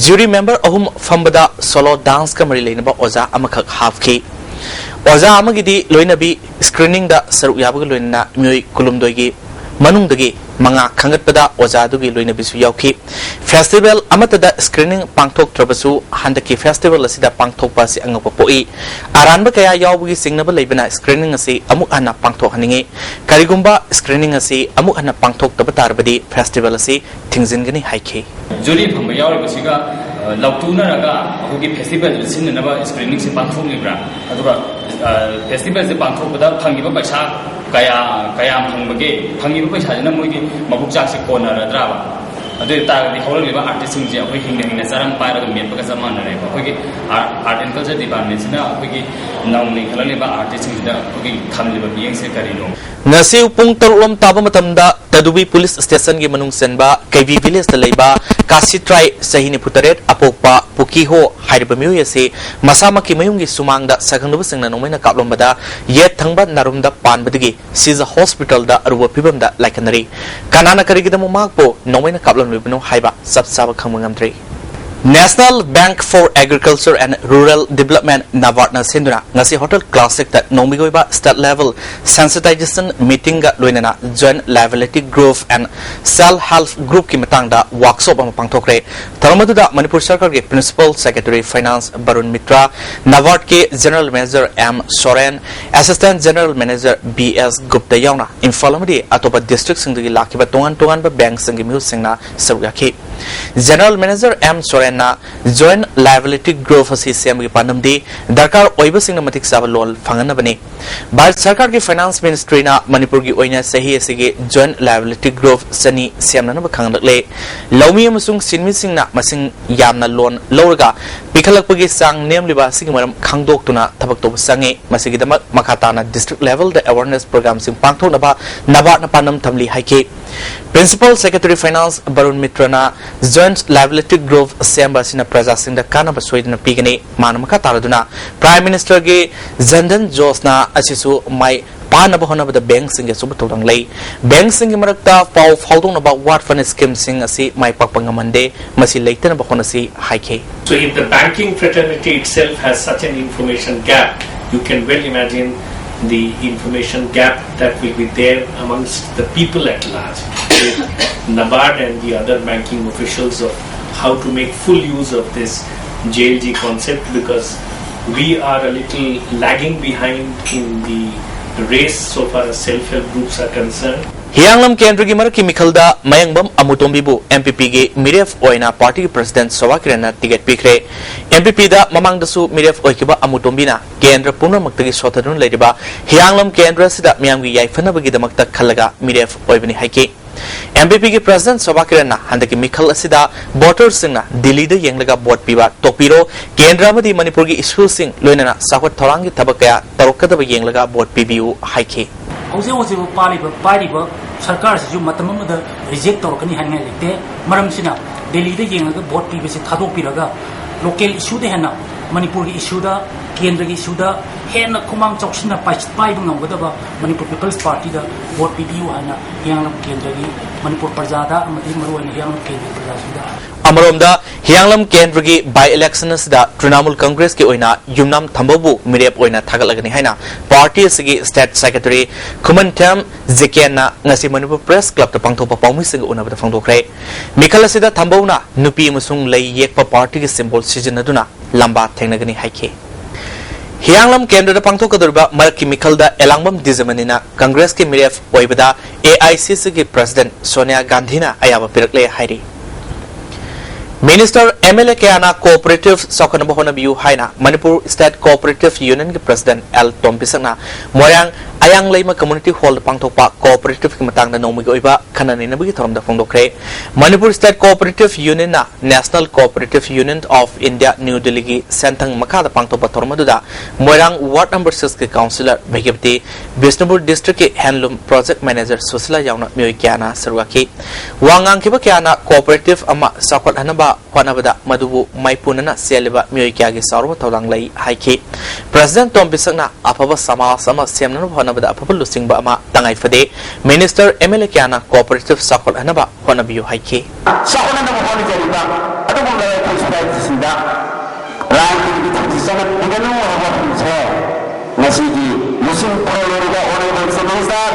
Jury member ꯑꯍꯨꯝ ꯐꯝꯕꯗ solo danceꯀ ꯃꯔꯤ ꯂꯩꯅꯕ ꯑꯣꯖꯥ ꯑꯃꯈꯛ ꯍꯥꯞꯈꯤ꯫ ꯑꯣꯖꯥ ꯑꯃꯒꯤꯗꯤ ꯂꯣꯏꯅꯕꯤ screeningꯗ ꯁꯔꯨꯛ ꯌꯥꯕꯒ ꯂꯣꯏꯅꯅ ꯃꯤꯑꯣꯏ ꯀꯨꯟꯍꯨꯝꯗꯣꯏꯒꯤ ꯃꯅꯨꯡꯗꯒꯤ ꯃꯉꯥ ꯈꯟꯒꯠꯄꯗ ꯑꯣꯖꯥ ꯑꯗꯨꯒꯤ ꯂꯣꯏꯅꯕꯤꯁꯨ ꯌꯥꯎꯈꯤ꯫ Festival ꯑꯃꯠꯇꯗ screening ꯄꯥꯡꯊꯣꯛꯇ꯭ꯔꯕꯁꯨ ꯍꯟꯗꯛꯀꯤ festival ꯑꯁꯤꯗ ꯄꯥꯡꯊꯣꯛꯄ ꯑꯁꯤ ꯑꯉꯛꯄ ꯄꯣꯛꯏ꯫ ꯑꯔꯥꯟꯕ ꯀꯌꯥ ꯌꯥꯎꯕꯒꯤ ꯆꯤꯡꯅꯕ ꯂꯩꯕꯅ screening ꯑꯁꯤ ꯑꯃꯨꯛ ꯍꯟꯅ ꯄꯥꯡꯊꯣꯛꯍꯟꯅꯤꯡꯏ꯫ ꯀꯔꯤꯒꯨꯝꯕ screening ꯑꯁꯤ ꯑꯃꯨꯛ ꯍꯟꯅ ꯄꯥꯡꯊꯣꯛꯇꯕ ꯇꯥꯔꯕꯗꯤ festival ꯑꯁꯤ ꯊꯤꯡꯖꯤꯟꯒꯅꯤ ꯍꯥꯏꯈꯤ꯫ Jury ꯐꯝꯕ ꯌꯥꯎꯔꯤꯕꯁꯤꯒ, ꯑ, ꯂꯥꯎꯊꯣꯛꯅꯔꯒ ꯑꯩꯈꯣꯏꯒꯤ festivalꯗ ꯁꯤꯟꯅꯅꯕ screeningꯁꯦ ꯄꯥꯡꯊꯣꯛꯂꯤꯕ꯭ꯔꯥ? ꯑꯗꯨꯒ, ꯑ, festivalꯁꯦ ꯄꯥꯡꯊꯣꯛꯄꯗ ꯐꯪꯉꯤꯕ ꯄꯩꯁꯥ ꯀꯌꯥ, ꯀꯌꯥꯝ ꯐꯪꯕꯒꯦ? ꯐꯪꯉꯤꯕ ꯄꯩꯁꯥꯁꯤꯅ ꯃꯣꯏꯒꯤ ꯃꯕꯨꯛ ꯆꯥꯛꯁꯦ ꯀꯣꯟꯅꯔꯗ꯭ꯔꯥꯕ? ꯑꯗꯨ ꯑꯣꯏ ꯇꯥꯔꯒꯗꯤ ꯍꯧꯔꯛꯂꯤꯕ artistꯁꯤꯡꯁꯦ ꯑꯩꯈꯣꯏ ꯍꯤꯡꯅ ꯍꯤꯡꯅ ꯆꯔꯪ ꯄꯥꯏꯔꯒ ꯃꯦꯠꯄꯒ ꯆꯞ ꯃꯥꯟꯅꯔꯦꯕ꯫ ꯑꯩꯈꯣꯏꯒꯤ Art, Art and Culture Departmentꯁꯤꯅ ꯑꯩꯈꯣꯏꯒꯤ ꯅꯧꯅ ꯏꯟꯈꯠꯂꯛꯂꯤꯕ artistꯁꯤꯡꯁꯤꯗ ꯑꯩꯈꯣꯏꯒꯤ ꯊꯝꯂꯤꯕ ꯃꯤꯠꯌꯦꯡꯁꯦ ꯀꯔꯤꯅꯣ? ꯉꯁꯤ ꯄꯨꯡ ꯇꯔꯨꯛ ꯂꯣꯝ ꯇꯥꯕ ꯃꯇꯝꯗ ꯇꯗꯨꯕꯤ Police Stationꯒꯤ ꯃꯅꯨꯡ ꯆꯟꯕ ꯀꯩꯕꯤ Villageꯇ ꯂꯩꯕ ꯀꯥꯁꯤꯇ꯭ꯔꯥꯏ, ꯆꯍꯤ ꯅꯤꯐꯨ ꯇꯔꯦꯠ, ꯑꯄꯣꯛꯄ ꯄꯨꯀꯤꯍꯣ ꯍꯥꯏꯔꯤꯕ ꯃꯤꯑꯣꯏ ꯑꯁꯤ ꯃꯁꯥꯃꯛꯀꯤ ꯃꯌꯨꯝꯒꯤ ꯁꯨꯃꯥꯡꯗ ꯁꯛꯈꯪꯗꯕꯁꯤꯡꯅ ꯅꯣꯡꯃꯩꯅ ꯀꯥꯞꯂꯝꯕꯗ ꯌꯦꯠ ꯊꯪꯕ ꯅꯥꯔꯨꯝꯗ ꯄꯥꯟꯕꯗꯒꯤ ꯁꯤꯖ hospitalꯗ ꯑꯔꯨꯕ ꯐꯤꯕꯝꯗ ꯂꯥꯏꯀꯠꯅꯔꯤ꯫ ꯀꯅꯥꯅ ꯀꯔꯤꯒꯤꯗꯃꯛ ꯃꯍꯥꯛꯄꯨ ꯅꯣꯡꯃꯩꯅ ꯀꯥꯞꯂꯝꯂꯤꯕꯅꯣ ꯍꯥꯏꯕ ꯆꯞ ꯆꯥꯕ ꯈꯪꯕ ꯉꯝꯗ꯭ꯔꯤ꯫ National Bank for Agriculture and Rural Development, NABARDꯅ ꯁꯤꯟꯗꯨꯅ ꯉꯁꯤ Hotel Classic ꯇ ꯅꯣꯡꯃꯒꯤ ꯑꯣꯏꯕ State Level Sensitization Meeting ꯒ ꯂꯣꯏꯅꯅ Joint Liability Group and Self Help Group ꯀꯤ ꯃꯇꯥꯡꯗ workshop ꯑꯃ ꯄꯥꯡꯊꯣꯛꯈ꯭ꯔꯦ꯫ ꯊꯧꯔꯝ ꯑꯗꯨꯗ ꯃꯅꯤꯄꯨꯔ ꯁꯔꯀꯥꯔꯒꯤ Principal Secretary Finance Barun Mitra, NABARD ꯀꯤ General Manager M Soren, Assistant General Manager B S Gupta ꯌꯥꯎꯅ ꯏꯝꯐꯥꯜ ꯑꯃꯗꯤ ꯑꯇꯣꯞꯄ district ꯁꯤꯡꯗꯒꯤ ꯂꯥꯛꯈꯤꯕ ꯇꯣꯉꯥꯟ ꯇꯣꯉꯥꯟꯕ bank ꯁꯤꯡꯒꯤ ꯃꯤꯍꯨꯠꯁꯤꯡꯅ ꯁꯔꯨꯛ ꯌꯥꯈꯤ꯫ General Manager ꯑꯦꯝ ꯁꯣꯔꯦꯟꯅ Joint Liability Group ꯑꯁꯤ ꯁꯦꯝꯕꯒꯤ ꯄꯥꯟꯗꯝꯗꯤ ꯗꯔꯀꯥꯔ ꯑꯣꯏꯕꯁꯤꯡꯅ ꯃꯇꯤꯛ ꯆꯥꯕ loan ꯐꯪꯍꯟꯅꯕꯅꯤ꯫ ꯚꯥꯔꯠ ꯁꯔꯀꯥꯔꯒꯤ Finance Ministry ꯅ ꯃꯅꯤꯄꯨꯔꯒꯤ ꯑꯣꯏꯅ ꯆꯍꯤ ꯑꯁꯤꯒꯤ Joint Liability Group ꯆꯅꯤ ꯁꯦꯝꯅꯅꯕ ꯈꯪꯍꯜꯂꯛꯂꯦ꯫ ꯂꯧꯃꯤ ꯑꯃꯁꯨꯡ ꯁꯤꯟꯃꯤꯁꯤꯡꯅ ꯃꯁꯤꯡ ꯌꯥꯝꯅ loan ꯂꯧꯔꯒ ꯄꯤꯈꯠꯂꯛꯄꯒꯤ ꯆꯥꯡ ꯅꯦꯝꯂꯤꯕ ꯑꯁꯤꯒꯤ ꯃꯔꯝ ꯈꯪꯗꯣꯛꯇꯨꯅ ꯊꯕꯛ ꯇꯧꯕ ꯆꯪꯉꯤ꯫ ꯃꯁꯤꯒꯤꯗꯃꯛ ꯃꯈꯥ ꯇꯥꯅ district level ꯗ awareness program ꯁꯤꯡ ꯄꯥꯡꯊꯣꯛꯅꯕ NABARD ꯅ ꯄꯥꯟꯗꯝ ꯊꯝꯂꯤ ꯍꯥꯏꯈꯤ꯫ Principal Secretary Finance Barun ꯃꯤꯇ꯭ꯔꯅ Joint Liability Group ꯁꯦꯝꯕ ꯑꯁꯤꯅ ꯄ꯭ꯔꯖꯥꯁꯤꯡꯗ ꯀꯥꯟꯅꯕ ꯁꯣꯏꯗꯅ ꯄꯤꯒꯅꯤ꯫ ꯃꯥꯅ ꯃꯈꯥ ꯇꯥꯔꯗꯨꯅ Prime Minister ꯒꯤ Jan Dhan Yojana ꯑꯁꯤꯁꯨ ꯃꯥꯏ ꯄꯥꯛꯅꯕ ꯍꯣꯠꯅꯕꯗ bank ꯁꯤꯡꯒꯤ ꯑꯆꯧꯕ ꯊꯧꯗꯥꯡ ꯂꯩ꯫ Bank ꯁꯤꯡꯒꯤ ꯃꯔꯛꯇ ꯄꯥꯎ ꯐꯥꯎꯗꯣꯛꯅꯕ ꯋꯥꯠꯄꯅ scheme ꯁꯤꯡ ꯑꯁꯤ ꯃꯥꯏ ꯄꯥꯛꯄ ꯉꯝꯍꯟꯗꯦ꯫ ꯃꯁꯤ ꯂꯩꯇꯅꯕ ꯍꯣꯠꯅꯁꯤ ꯍꯥꯏꯈꯤ꯫ So if the banking fraternity itself has such an information gap, you can well imagine the information gap that will be there amongst the people at large. With NABARD and the other banking officials of how to make full use of this J L G concept, because we are a little lagging behind in the race so far as self-help groups are concerned. ꯍꯤꯌꯥꯡꯂꯝ ꯀꯦꯟꯗ꯭ꯔꯒꯤ ꯃꯔꯛꯀꯤ ꯃꯤꯈꯜꯗ ꯃꯌꯥꯡꯕꯝ ꯑꯃꯨꯇꯣꯝꯕꯤꯕꯨ M P P ꯒꯤ ꯃꯤꯔꯦꯞ ꯑꯣꯏꯅ party ꯒꯤ President Sobha ꯀꯤꯔꯟꯅ ticket ꯄꯤꯈ꯭ꯔꯦ꯫ M P P ꯗ ꯃꯃꯥꯡꯗꯁꯨ ꯃꯤꯔꯦꯞ ꯑꯣꯏꯈꯤꯕ ꯑꯃꯨꯇꯣꯝꯕꯤꯅ ꯀꯦꯟꯗ꯭ꯔ ꯄꯨꯝꯅꯃꯛꯇꯒꯤ ꯁꯣꯠꯊꯗꯨꯅ ꯂꯩꯔꯤꯕ ꯍꯤꯌꯥꯡꯂꯝ ꯀꯦꯟꯗ꯭ꯔ ꯑꯁꯤꯗ ꯃꯤꯌꯥꯝꯒꯤ ꯌꯥꯏꯐꯅꯕꯒꯤꯗꯃꯛꯇ ꯈꯜꯂꯒ ꯃꯤꯔꯦꯞ ꯑꯣꯏꯕꯅꯤ ꯍꯥꯏꯈꯤ꯫ M P P ꯒꯤ President ꯁꯣꯚꯥ ꯀꯤꯔꯟꯅ ꯍꯟꯗꯛꯀꯤ ꯃꯤꯈꯜ ꯑꯁꯤꯗ voter ꯁꯤꯡꯅ ꯗꯤꯜꯂꯤꯗ ꯌꯦꯡꯂꯒ vote ꯄꯤꯕ ꯇꯣꯛꯄꯤꯔꯣ, ꯀꯦꯟꯗ꯭ꯔ ꯑꯃꯗꯤ ꯃꯅꯤꯄꯨꯔꯒꯤ issue ꯁꯤꯡ ꯂꯣꯏꯅꯅ ꯆꯥꯎꯈꯠ ꯊꯧꯔꯥꯡꯒꯤ ꯊꯕꯛ ꯀꯌꯥ ꯇꯧꯔꯛꯀꯗꯕ ꯌꯦꯡꯂꯒ vote ꯄꯤꯕꯤꯌꯨ ꯍꯥꯏꯈꯤ꯫ ꯍꯧꯖꯤꯛ ꯍꯧꯖꯤꯛ ꯄꯥꯜꯂꯤꯕ, ꯄꯥꯏꯔꯤꯕ ꯁꯔꯀꯥꯔꯁꯤꯁꯨ ꯃꯇꯝ ꯑꯃꯗ reject ꯇꯧꯔꯛꯀꯅꯤ ꯍꯥꯏꯅꯤꯡꯉꯥꯏ ꯂꯩꯇꯦ꯫ ꯃꯔꯝꯁꯤꯅ ꯗꯦꯜꯂꯤꯗ ꯌꯦꯡꯉꯒ vote ꯄꯤꯕꯁꯤ ꯊꯥꯗꯣꯛꯄꯤꯔꯒ local issue ꯗ ꯍꯦꯟꯅ, ꯃꯅꯤꯄꯨꯔꯒꯤ issue ꯗ, ꯀꯦꯟꯗ꯭ꯔꯒꯤ issue ꯗ ꯍꯦꯟꯅ ꯈꯨꯃꯥꯡ ꯆꯥꯎꯁꯤꯟꯅ ꯄꯥꯏ-, ꯄꯥꯏꯕ ꯉꯝꯒꯗꯕ Manipur People's Party ꯗ vote ꯄꯤꯕꯤꯌꯨ ꯍꯥꯏꯅ ꯍꯤꯌꯥꯡꯂꯝ ꯀꯦꯟꯗ꯭ꯔꯒꯤ ꯃꯅꯤꯄꯨꯔ ꯄ꯭ꯔꯖꯥꯗ ꯑꯃꯗꯤ ꯃꯔꯨꯑꯣꯏꯅ ꯍꯤꯌꯥꯡꯂꯝ ꯀꯦꯟꯗ꯭ꯔꯒꯤ ꯄ꯭ꯔꯖꯥꯁꯤꯡꯗ ꯑꯃꯔꯣꯝꯗ, ꯍꯤꯌꯥꯡꯂꯝ ꯀꯦꯟꯗ꯭ꯔꯒꯤ by election ꯑꯁꯤꯗ ꯇ꯭ꯔꯤꯅꯥꯃꯨꯜ ꯀꯪꯒ꯭ꯔꯦꯁꯀꯤ ꯑꯣꯏꯅ ꯌꯨꯝꯅꯥꯝ ꯊꯝꯕꯧꯕꯨ ꯃꯤꯔꯦꯞ ꯑꯣꯏꯅ ꯊꯥꯒꯠꯂꯒꯅꯤ ꯍꯥꯏꯅ ꯄꯥꯔꯇꯤ ꯑꯁꯤꯒꯤ state secretary ꯈꯨꯃꯟꯊꯦꯝ ꯖꯤꯀꯦꯟꯅ ꯉꯁꯤ ꯃꯅꯤꯄꯨꯔ ꯄ꯭ꯔꯦꯁ ꯀ꯭ꯂꯕꯇ ꯄꯥꯡꯊꯣꯛꯄ ꯄꯥꯎꯃꯤꯁꯤꯡꯒ ꯎꯅꯕꯗ ꯐꯣꯡꯗꯣꯛꯈ꯭ꯔꯦ꯫ ꯃꯤꯈꯜ ꯑꯁꯤꯗ ꯊꯝꯕꯧꯅ ꯅꯨꯄꯤ ꯑꯃꯁꯨꯡ ꯂꯩ ꯌꯦꯛꯄ ꯄꯥꯔꯇꯤꯒꯤ ꯁꯤꯝꯕꯣꯜ ꯁꯤꯖꯤꯟꯅꯗꯨꯅ ꯂꯝꯕꯥ ꯊꯦꯡꯅꯒꯅꯤ ꯍꯥꯏꯈꯤ꯫ ꯍꯤꯌꯥꯡꯂꯝ ꯀꯦꯟꯗ꯭ꯔꯗ ꯄꯥꯡꯊꯣꯛꯀꯗꯧꯔꯤꯕ ꯃꯔꯛꯀꯤ ꯃꯤꯈꯜꯗ ꯑꯦꯂꯥꯡꯕꯝ ꯗꯤꯖꯃꯅꯤꯅ ꯀꯪꯒ꯭ꯔꯦꯁꯀꯤ ꯃꯤꯔꯦꯞ ꯑꯣꯏꯕꯗ ꯑꯦ ꯑꯥꯏ ꯁꯤ ꯁꯤꯒꯤ president ꯁꯣꯅꯤꯌꯥ ꯒꯥꯟꯙꯤꯅ ꯑꯌꯥꯕ ꯄꯤꯔꯛꯂꯦ ꯍꯥꯏꯔꯤ꯫ Minister, M L A ꯀꯌꯥꯅ cooperative ꯆꯥꯎꯈꯠꯅꯕ ꯍꯣꯠꯅꯕꯤꯌꯨ ꯍꯥꯏꯅ ꯃꯅꯤꯄꯨꯔ State Cooperative Unionꯒꯤ president ꯑꯦꯜ ꯇꯣꯝꯕꯤꯁꯛꯅ ꯃꯣꯏꯔꯥꯡ ꯑꯌꯥꯡ ꯂꯩꯃ community hallꯗ ꯄꯥꯡꯊꯣꯛꯄ cooperativeꯀꯤ ꯃꯇꯥꯡꯗ ꯅꯣꯡꯃꯒꯤ ꯑꯣꯏꯕ ꯈꯟꯅ ꯅꯩꯅꯕꯒꯤ ꯊꯧꯔꯝꯗ ꯐꯣꯡꯗꯣꯛꯈ꯭ꯔꯦ꯫ Manipur State Cooperative Unionꯅ National Cooperative Union of India New Delhiꯒꯤ ꯁꯦꯟꯊꯪ ꯃꯈꯥꯗ ꯄꯥꯡꯊꯣꯛꯄ ꯊꯧꯔꯝ ꯑꯗꯨꯗ ꯃꯣꯏꯔꯥꯡ ward number sixꯀꯤ councillor ꯚꯒꯤꯕꯇꯤ, Bishnupur districtꯀꯤ handloom project manager Sushila ꯌꯥꯎꯅ ꯃꯤꯑꯣꯏ ꯀꯌꯥꯅ ꯁꯔꯨꯛ ꯌꯥꯈꯤ꯫ ꯋꯥ ꯉꯥꯡꯈꯤꯕ ꯀꯌꯥꯅ cooperative ꯑꯃ ꯆꯥꯎꯈꯠꯍꯟꯅꯕ ꯍꯣꯠꯅꯕꯗ ꯃꯗꯨꯕꯨ ꯃꯥꯏꯄꯨꯅꯅ ꯆꯦꯜꯂꯤꯕ ꯃꯤꯑꯣꯏ ꯀꯌꯥꯒꯤ ꯆꯥꯎꯔꯕ ꯊꯧꯗꯥꯡ ꯂꯩ ꯍꯥꯏꯈꯤ꯫ President ꯇꯣꯝꯕꯤꯁꯛꯅ ꯑꯐꯕ ꯁꯃꯥꯖ ꯑꯃ ꯁꯦꯝꯅꯅꯕ ꯍꯣꯠꯅꯕꯗ ꯑꯐꯕ ꯂꯨꯆꯤꯡꯕ ꯑꯃ ꯇꯉꯥꯏ ꯐꯗꯦ꯫ Minister, M L A ꯀꯌꯥꯅ cooperative ꯆꯥꯎꯈꯠꯍꯟꯅꯕ ꯍꯣꯠꯅꯕꯤꯌꯨ ꯍꯥꯏꯈꯤ꯫ ꯆꯥꯎꯈꯠꯅꯅꯕ ꯍꯣꯠꯅꯖꯔꯤꯕ ꯑꯗꯨꯒꯨꯝꯂꯕ ꯑꯩꯈꯣꯏ societyꯁꯤꯡꯗ ꯂꯥꯟꯒꯤ ꯏꯊꯤꯜꯁꯤ ꯆꯪꯍꯟꯕꯤꯒꯅꯨ ꯍꯥꯏꯕ ꯋꯥꯐꯝꯁꯦ ꯉꯁꯤꯒꯤ ꯂꯨꯆꯤꯡ ꯄꯨꯔꯛꯂꯤꯕ honourable chief minister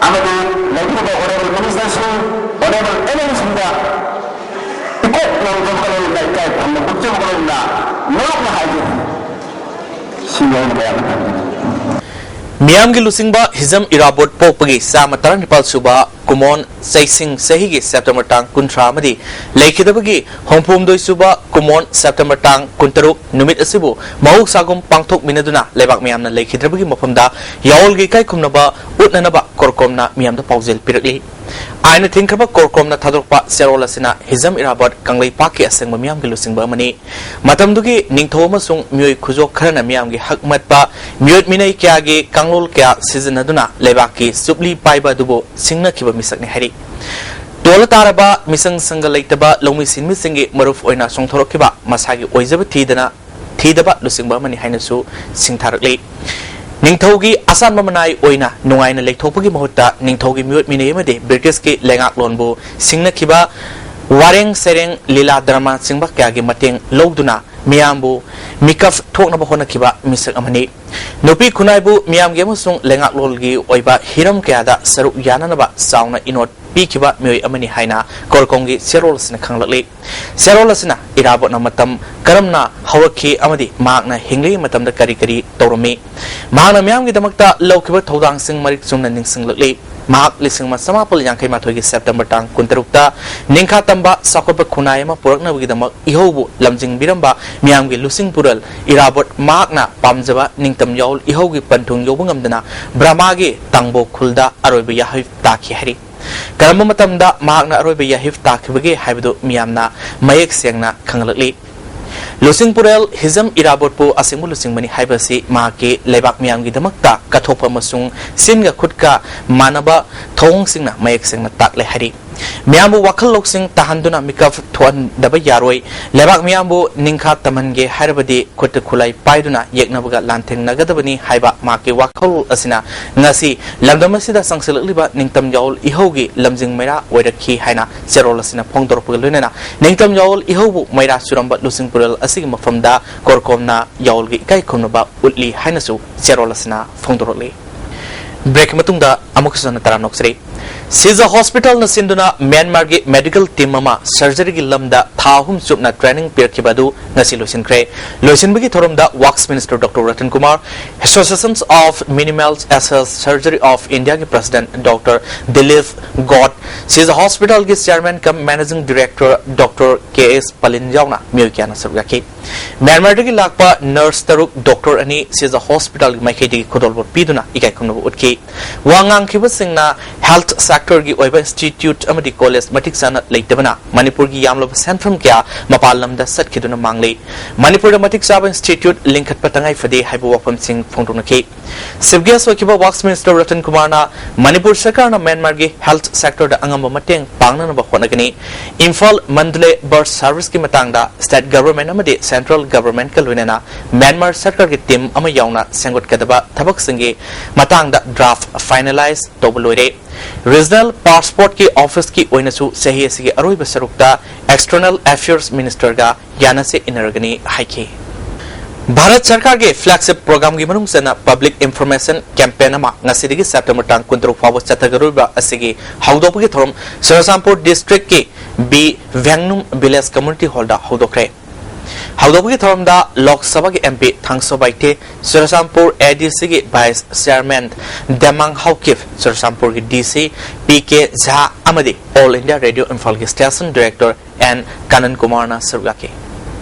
ꯑꯃꯗꯤ ꯂꯩꯕꯤꯔꯤꯕ honourable ministerꯁꯤꯡ, honourable MLAꯁꯤꯡꯗ ꯏꯀꯣꯛ ꯅꯧꯖꯕꯒ ꯂꯣꯏꯅꯅ, ꯏꯀꯥꯏ ꯈꯨꯝꯅꯕ ꯎꯠꯆꯕꯒ ꯂꯣꯏꯅꯅ ꯅꯣꯛꯅ ꯍꯥꯏꯖꯔꯤ꯫ ꯁꯤꯅꯤ ꯑꯩꯅ ꯃꯌꯥꯝꯗ ꯊꯝꯖꯅꯤꯡꯉꯤ꯫ ꯃꯤꯌꯥꯝꯒꯤ ꯂꯨꯆꯤꯡꯕ ꯍꯤꯖꯝ ꯏꯔꯥꯕꯣꯠ ꯄꯣꯛꯄꯒꯤ ꯆꯥꯝꯃ ꯇꯔꯥꯅꯤꯄꯥꯜ ꯁꯨꯕ ꯀꯨꯃꯣꯟ ꯆꯩꯁꯤꯡ ꯆꯍꯤꯒꯤ September ꯇꯥꯡ ꯀꯨꯟꯊ꯭ꯔꯥ ꯑꯃꯗꯤ ꯂꯩꯈꯤꯗꯕꯒꯤ ꯍꯨꯝꯐꯨ ꯍꯨꯝꯗꯣꯏ ꯁꯨꯕ ꯀꯨꯃꯣꯟ September ꯇꯥꯡ ꯀꯨꯟꯇꯔꯨꯛ ꯅꯨꯃꯤꯠ ꯑꯁꯤꯕꯨ ꯃꯍꯧꯁꯥꯒꯨꯝ ꯄꯥꯡꯊꯣꯛꯃꯤꯟꯅꯗꯨꯅ ꯂꯩꯕꯥꯛ ꯃꯤꯌꯥꯝꯅ ꯂꯩꯈꯤꯗ꯭ꯔꯕꯒꯤ ꯃꯐꯝꯗ ꯌꯥꯑꯣꯜꯒꯤ ꯏꯀꯥꯏ ꯈꯨꯝꯅꯕ ꯎꯠꯅꯅꯕ ꯀꯣꯔꯀꯣꯝꯅ ꯃꯤꯌꯥꯝꯗ ꯄꯥꯎꯖꯦꯜ ꯄꯤꯔꯛꯂꯤ꯫ ꯑꯥꯏꯟꯅ ꯊꯤꯡꯈ꯭ꯔꯕ ꯀꯣꯔꯀꯣꯝꯅ ꯊꯥꯗꯣꯔꯛꯄ ꯆꯦꯔꯣꯜ ꯑꯁꯤꯅ ꯍꯤꯖꯝ ꯏꯔꯥꯕꯣꯠ ꯀꯪꯂꯩꯄꯥꯛꯀꯤ ꯑꯁꯦꯡꯕ ꯃꯤꯌꯥꯝꯒꯤ ꯂꯨꯆꯤꯡꯕ ꯑꯃꯅꯤ꯫ ꯃꯇꯝꯗꯨꯒꯤ ꯅꯤꯡꯊꯧ ꯑꯃꯁꯨꯡ ꯃꯤꯑꯣꯏ ꯈꯨꯖꯣꯛ ꯈꯔꯅ ꯃꯤꯌꯥꯝꯒꯤ ꯍꯛ ꯃꯠꯄ ꯃꯤꯑꯣꯠ ꯃꯤꯅꯩ ꯀꯌꯥꯒꯤ ꯀꯥꯡꯂꯣꯜ ꯀꯌꯥ ꯁꯤꯖꯤꯟꯅꯗꯨꯅ ꯂꯩꯕꯥꯛꯀꯤ ꯆꯨꯞꯂꯤ ꯄꯥꯏꯕ ꯑꯗꯨꯕꯨ ꯁꯤꯡꯅꯈꯤꯕ ꯃꯤꯁꯛꯅꯤ ꯍꯥꯏꯔꯤ꯫ ꯇꯣꯜꯂ ꯇꯥꯔꯕ ꯃꯤꯆꯪ ꯁꯪꯒ ꯂꯩꯇꯕ ꯂꯧꯃꯤ ꯁꯤꯟꯃꯤꯁꯤꯡꯒꯤ ꯃꯔꯨꯞ ꯑꯣꯏꯅ ꯆꯣꯡꯊꯣꯔꯛꯈꯤꯕ ꯃꯁꯥꯒꯤ ꯑꯣꯏꯖꯕ ꯊꯤꯗꯅ ꯊꯤꯗꯕ ꯂꯨꯆꯤꯡꯕ ꯑꯃꯅꯤ ꯍꯥꯏꯅꯁꯨ ꯁꯤꯡꯊꯥꯔꯛꯂꯤ꯫ ꯅꯤꯡꯊꯧꯒꯤ ꯑꯁꯥꯟꯕ ꯃꯅꯥꯏ ꯑꯣꯏꯅ ꯅꯨꯡꯉꯥꯏꯅ ꯂꯩꯊꯣꯛꯄꯒꯤ ꯃꯍꯨꯠꯇ ꯅꯤꯡꯊꯧꯒꯤ ꯃꯤꯑꯣꯠ ꯃꯤꯅꯩ ꯑꯃꯗꯤ ꯕ꯭ꯔꯤꯇꯤꯁꯀꯤ ꯂꯩꯉꯥꯛꯂꯣꯟꯕꯨ ꯁꯤꯡꯅꯈꯤꯕ ꯋꯥꯔꯦꯡ ꯁꯩꯔꯦꯡ, ꯂꯤꯂꯥ ꯗ꯭ꯔꯃꯥꯅꯆꯤꯡꯕ ꯀꯌꯥꯒꯤ ꯃꯇꯦꯡ ꯂꯧꯗꯨꯅ ꯃꯤꯌꯥꯝꯕꯨ ꯃꯤꯀꯞ ꯊꯣꯛꯅꯕ ꯍꯣꯠꯅꯈꯤꯕ ꯃꯤꯁꯛ ꯑꯃꯅꯤ꯫ ꯅꯨꯄꯤ ꯈꯨꯟꯅꯥꯏꯕꯨ ꯃꯤꯌꯥꯝꯒꯤ ꯑꯃꯁꯨꯡ ꯂꯩꯉꯥꯛꯂꯣꯟꯒꯤ ꯑꯣꯏꯕ ꯍꯤꯔꯝ ꯀꯌꯥꯗ ꯁꯔꯨꯛ ꯌꯥꯅꯅꯕ ꯆꯥꯎꯅ ꯏꯅꯣꯠ ꯄꯤꯈꯤꯕ ꯃꯤꯑꯣꯏ ꯑꯃꯅꯤ ꯍꯥꯏꯅ ꯀꯣꯔꯀꯣꯝꯒꯤ ꯆꯦꯔꯣꯜ ꯑꯁꯤꯅ ꯈꯪꯂꯛꯂꯤ꯫ ꯆꯦꯔꯣꯜ ꯑꯁꯤꯅ ꯏꯔꯥꯕꯣꯠꯅ ꯃꯇꯝ ꯀꯔꯝꯅ ꯍꯧꯔꯛꯈꯤ ꯑꯃꯗꯤ ꯃꯍꯥꯛꯅ ꯍꯤꯡꯂꯤꯉꯩ ꯃꯇꯝꯗ ꯀꯔꯤ ꯀꯔꯤ ꯇꯧꯔꯝꯃꯤ, ꯃꯍꯥꯛꯅ ꯃꯤꯌꯥꯝꯒꯤꯗꯃꯛꯇ ꯂꯧꯈꯤꯕ ꯊꯧꯗꯥꯡꯁꯤꯡ ꯃꯔꯤꯛ ꯆꯨꯝꯅ ꯅꯤꯡꯁꯤꯡꯂꯛꯂꯤ꯫ ꯃꯍꯥꯛ ꯂꯤꯁꯤꯡ ꯑꯃ ꯆꯃꯥꯄꯜ ꯌꯥꯡꯈꯩ ꯃꯥꯊꯣꯏꯒꯤ ꯁꯦꯞꯇꯦꯝꯕꯔ ꯇꯥꯡ ꯀꯨꯟꯇꯔꯨꯛꯇ ꯅꯤꯡꯈꯥ ꯇꯝꯕ ꯆꯥꯎꯈꯠꯄ ꯈꯨꯟꯅꯥꯏ ꯑꯃ ꯄꯨꯔꯛꯅꯕꯒꯤꯗꯃꯛ ꯏꯍꯧꯕꯨ ꯂꯝꯖꯤꯡꯕꯤꯔꯝꯕ ꯃꯤꯌꯥꯝꯒꯤ ꯂꯨꯆꯤꯡ ꯄꯨꯔꯦꯜ ꯏꯔꯥꯕꯣꯠ ꯃꯍꯥꯛꯅ ꯄꯥꯝꯖꯕ ꯅꯤꯡꯇꯝ ꯌꯥꯑꯣꯜ ꯏꯍꯧꯒꯤ ꯄꯟꯊꯨꯡ ꯌꯧꯕ ꯉꯝꯗꯅ ꯕ꯭ꯔꯍꯃꯥꯒꯤ ꯇꯥꯡꯕꯣ ꯈꯨꯜꯗ ꯑꯔꯣꯏꯕ ꯌꯥꯍꯩ ꯇꯥꯈꯤ ꯍꯥꯏꯔꯤ꯫ ꯀꯔꯝꯕ ꯃꯇꯝꯗ ꯃꯍꯥꯛꯅ ꯑꯔꯣꯏꯕ ꯌꯥꯍꯩ ꯇꯥꯈꯤꯕꯒꯦ ꯍꯥꯏꯕꯗꯨ ꯃꯤꯌꯥꯝꯅ ꯃꯌꯦꯛ ꯁꯦꯡꯅ ꯈꯪꯂꯛꯂꯤ꯫ ꯂꯨꯆꯤꯡ ꯄꯨꯔꯦꯜ ꯍꯤꯖꯝ ꯏꯔꯥꯕꯣꯠꯄꯨ ꯑꯁꯦꯡꯕ ꯂꯨꯆꯤꯡꯕꯅꯤ ꯍꯥꯏꯕꯁꯤ ꯃꯍꯥꯛꯀꯤ ꯂꯩꯕꯥꯛ ꯃꯤꯌꯥꯝꯒꯤꯗꯃꯛꯇ ꯀꯠꯊꯣꯛꯄ ꯑꯃꯁꯨꯡ ꯆꯤꯟꯒ ꯈꯨꯠꯀ ꯃꯥꯟꯅꯕ ꯊꯧꯑꯣꯡꯁꯤꯡꯅ ꯃꯌꯦꯛ ꯁꯦꯡꯅ ꯇꯥꯛꯂꯦ ꯍꯥꯏꯔꯤ꯫ ꯃꯤꯌꯥꯝꯕꯨ ꯋꯥꯈꯜ ꯂꯧꯁꯤꯡ ꯇꯥꯍꯟꯗꯨꯅ ꯃꯤꯀꯞ ꯊꯣꯛꯍꯟꯗꯕ ꯌꯥꯔꯣꯏ꯫ ꯂꯩꯕꯥꯛ ꯃꯤꯌꯥꯝꯕꯨ ꯅꯤꯡꯈꯥ ꯇꯝꯍꯟꯒꯦ ꯍꯥꯏꯔꯕꯗꯤ ꯈꯨꯠꯇ ꯈꯨꯠꯂꯥꯏ ꯄꯥꯏꯗꯨꯅ ꯌꯦꯛꯅꯕꯒ ꯂꯥꯟꯊꯦꯡꯅꯒꯗꯕꯅꯤ ꯍꯥꯏꯕ ꯃꯍꯥꯛꯀꯤ ꯋꯥꯈꯜꯂꯣꯟ ꯑꯁꯤꯅ ꯉꯁꯤ ꯂꯝꯗꯝ ꯑꯁꯤꯗ ꯆꯪꯁꯤꯜꯂꯛꯂꯤꯕ ꯅꯤꯡꯇꯝ ꯌꯥꯑꯣꯜ ꯏꯍꯧꯒꯤ ꯂꯝꯖꯤꯡ ꯃꯩꯔꯥ ꯑꯣꯏꯔꯛꯈꯤ ꯍꯥꯏꯅ ꯆꯦꯔꯣꯜ ꯑꯁꯤꯅ ꯐꯣꯡꯗꯣꯔꯛꯄꯒ ꯂꯣꯏꯅꯅ ꯅꯤꯡꯇꯝ ꯌꯥꯑꯣꯜ ꯏꯍꯧꯕꯨ ꯃꯩꯔꯥ ꯆꯨꯔꯝꯕ ꯂꯨꯆꯤꯡ ꯄꯨꯔꯦꯜ ꯑꯁꯤꯒꯤ ꯃꯐꯝꯗ ꯀꯣꯔꯀꯣꯝꯅ ꯌꯥꯑꯣꯜꯒꯤ ꯏꯀꯥꯏ ꯈꯨꯝꯅꯕ ꯎꯠꯂꯤ ꯍꯥꯏꯅꯁꯨ ꯆꯦꯔꯣꯜ ꯑꯁꯤꯅ ꯐꯣꯡꯗꯣꯔꯛꯂꯤ꯫ ꯕ꯭ꯔꯦꯛꯀꯤ ꯃꯇꯨꯡꯗ ꯑꯃꯨꯛꯀꯁꯨ ꯍꯟꯅ ꯇꯔꯥꯝꯅ ꯑꯣꯛꯆꯔꯤ꯫ ꯁꯤꯖ ꯍꯣꯁꯄꯤꯇꯥꯜꯅ ꯁꯤꯟꯗꯨꯅ ꯃ꯭ꯌꯥꯟꯃꯥꯔꯒꯤ ꯃꯦꯗꯤꯀꯦꯜ ꯇꯤꯝ ꯑꯃ ꯁꯔꯖꯔꯤꯒꯤ ꯂꯝꯗ ꯊꯥ ꯑꯍꯨꯝ ꯆꯨꯞꯅ ꯇ꯭ꯔꯦꯅꯤꯡ ꯄꯤꯔꯛꯈꯤꯕ ꯑꯗꯨ ꯉꯁꯤ ꯂꯣꯏꯁꯤꯟꯈ꯭ꯔꯦ꯫ ꯂꯣꯏꯁꯤꯟꯕꯒꯤ ꯊꯧꯔꯝꯗ works minister doctor Ratan Kumar, Associations of Minimal Access Surgery of Indiaꯒꯤ ꯄ꯭ꯔꯁꯤꯗꯦꯟꯠ ꯗꯣꯛꯇꯔ ꯗꯤꯂꯤꯞ ꯒꯣꯠ, ꯁꯤꯖ ꯍꯣꯁꯄꯤꯇꯥꯜꯒꯤ chairman cum managing director doctor K S Palin ꯌꯥꯎꯅ ꯃꯤꯑꯣꯏ ꯀꯌꯥꯅ ꯁꯔꯨꯛ ꯌꯥꯈꯤ꯫ ꯃ꯭ꯌꯥꯟꯃꯥꯔꯗꯒꯤ ꯂꯥꯛꯄ ꯅꯔꯁ ꯇꯔꯨꯛ, ꯗꯣꯛꯇꯔ ꯑꯅꯤ ꯁꯤꯖ ꯍꯣꯁꯄꯤꯇꯥꯜꯒꯤ ꯃꯥꯏꯀꯩꯗꯒꯤ ꯈꯨꯗꯣꯜꯄꯣꯠ ꯄꯤꯗꯨꯅ ꯏꯀꯥꯏ ꯈꯨꯝꯅꯕ ꯎꯠꯈꯤ꯫ ꯋꯥ ꯉꯥꯡꯈꯤꯕꯁꯤꯡꯅ ꯍꯦꯜꯊ ꯁꯦꯛꯇꯔꯒꯤ ꯑꯣꯏꯕ ꯏꯟꯁꯇꯤꯇ꯭ꯌꯨꯠ ꯑꯃꯗꯤ ꯀꯣꯂꯦꯖ ꯃꯇꯤꯛ ꯆꯥꯅ ꯂꯩꯇꯕꯅ ꯃꯅꯤꯄꯨꯔꯒꯤ ꯌꯥꯝꯂꯕ ꯁꯦꯟꯐꯝ ꯀꯌꯥ ꯃꯄꯥꯟ ꯂꯝꯗ ꯆꯠꯈꯤꯗꯨꯅ ꯃꯥꯡꯂꯤ꯫ ꯃꯅꯤꯄꯨꯔꯗ ꯃꯇꯤꯛ ꯆꯥꯕ ꯏꯟꯁꯇꯤꯇ꯭ꯌꯨꯠ ꯂꯤꯡꯈꯠꯄ ꯇꯉꯥꯏ ꯐꯗꯦ ꯍꯥꯏꯕ ꯋꯥꯐꯝꯁꯤꯡ ꯐꯣꯡꯗꯣꯛꯅꯈꯤ꯫ ꯆꯤꯐ ꯒꯦꯁ ꯑꯣꯏꯈꯤꯕ ꯋꯥꯛꯁ ꯃꯤꯅꯤꯁꯇꯔ ꯔꯇꯟ ꯀꯨꯃꯥꯔꯅ ꯃꯅꯤꯄꯨꯔ ꯁꯔꯀꯥꯔꯅ ꯃ꯭ꯌꯥꯟꯃꯥꯔꯒꯤ ꯍꯦꯜꯊ ꯁꯦꯛꯇꯔꯗ ꯑꯉꯝꯕ ꯃꯇꯦꯡ ꯄꯥꯡꯅꯅꯕ ꯍꯣꯠꯅꯒꯅꯤ꯫ ꯏꯝꯐꯥꯜ ꯃꯟꯗꯂꯦ ꯕꯁ ꯁꯥꯔꯚꯤꯁꯀꯤ ꯃꯇꯥꯡꯗ ꯁ꯭ꯇꯦꯠ ꯒꯚꯔꯟꯃꯦꯟꯠ ꯑꯃꯗꯤ ꯁꯦꯟꯇ꯭ꯔꯦꯜ ꯒꯚꯔꯟꯃꯦꯟꯠꯀ ꯂꯣꯏꯅꯅ ꯃ꯭ꯌꯥꯟꯃꯥꯔ ꯁꯔꯀꯥꯔꯒꯤ ꯇꯤꯝ ꯑꯃ ꯌꯥꯎꯅ ꯁꯦꯝꯒꯠꯀꯗꯕ ꯊꯕꯛꯁꯤꯡꯒꯤ ꯃꯇꯥꯡꯗ ꯗ꯭ꯔꯥꯐ ꯐꯥꯏꯅꯦꯂꯥꯏꯖ ꯇꯧꯕ ꯂꯣꯏꯔꯦ꯫ Regional Passportꯀꯤ Officeꯀꯤ ꯑꯣꯏꯅꯁꯨ ꯆꯍꯤ ꯑꯁꯤꯒꯤ ꯑꯔꯣꯏꯕ ꯁꯔꯨꯛꯇ External Affairs Ministerꯒ ꯌꯥꯅꯁꯦ ꯏꯟꯅꯔꯒꯅꯤ ꯍꯥꯏꯈꯤ꯫ ꯚꯥꯔꯠ ꯁꯔꯀꯥꯔꯒꯤ flagship programꯒꯤ ꯃꯅꯨꯡ ꯆꯟꯅ Public Information Campaign ꯑꯃ ꯉꯁꯤꯗꯒꯤ September ꯇꯥꯡ ꯀꯨꯟꯇꯔꯨꯛ ꯐꯥꯎꯕ ꯆꯠꯊꯒꯗꯧꯔꯤꯕ ꯑꯁꯤꯒꯤ ꯍꯧꯗꯣꯛꯄꯒꯤ ꯊꯧꯔꯝ ꯆꯨꯔꯆꯥꯟꯄꯨꯔ districtꯀꯤ B ꯚꯦꯡꯅꯨꯝ Village Community Hallꯗ ꯍꯧꯗꯣꯛꯈ꯭ꯔꯦ꯫ ꯍꯧꯗꯣꯛꯄꯒꯤ ꯊꯧꯔꯝꯗ ꯂꯣꯛ ꯁꯚꯥꯒꯤ MP ꯊꯥꯡꯁꯣ ꯕꯥꯏꯊꯦ, Churachandpur ADCꯒꯤ Vice Chairman ꯗꯦꯃꯥꯡ Haokip, ꯆꯨꯔꯆꯥꯟꯄꯨꯔꯒꯤ DC ꯄꯤ ꯀꯦ ꯖꯥ ꯑꯃꯗꯤ All India Radio ꯏꯝꯐꯥꯜꯒꯤ Station Director ꯑꯦꯟ ꯀꯥꯅꯟ ꯀꯨꯃꯥꯔꯅ ꯁꯔꯨꯛ ꯌꯥꯈꯤ꯫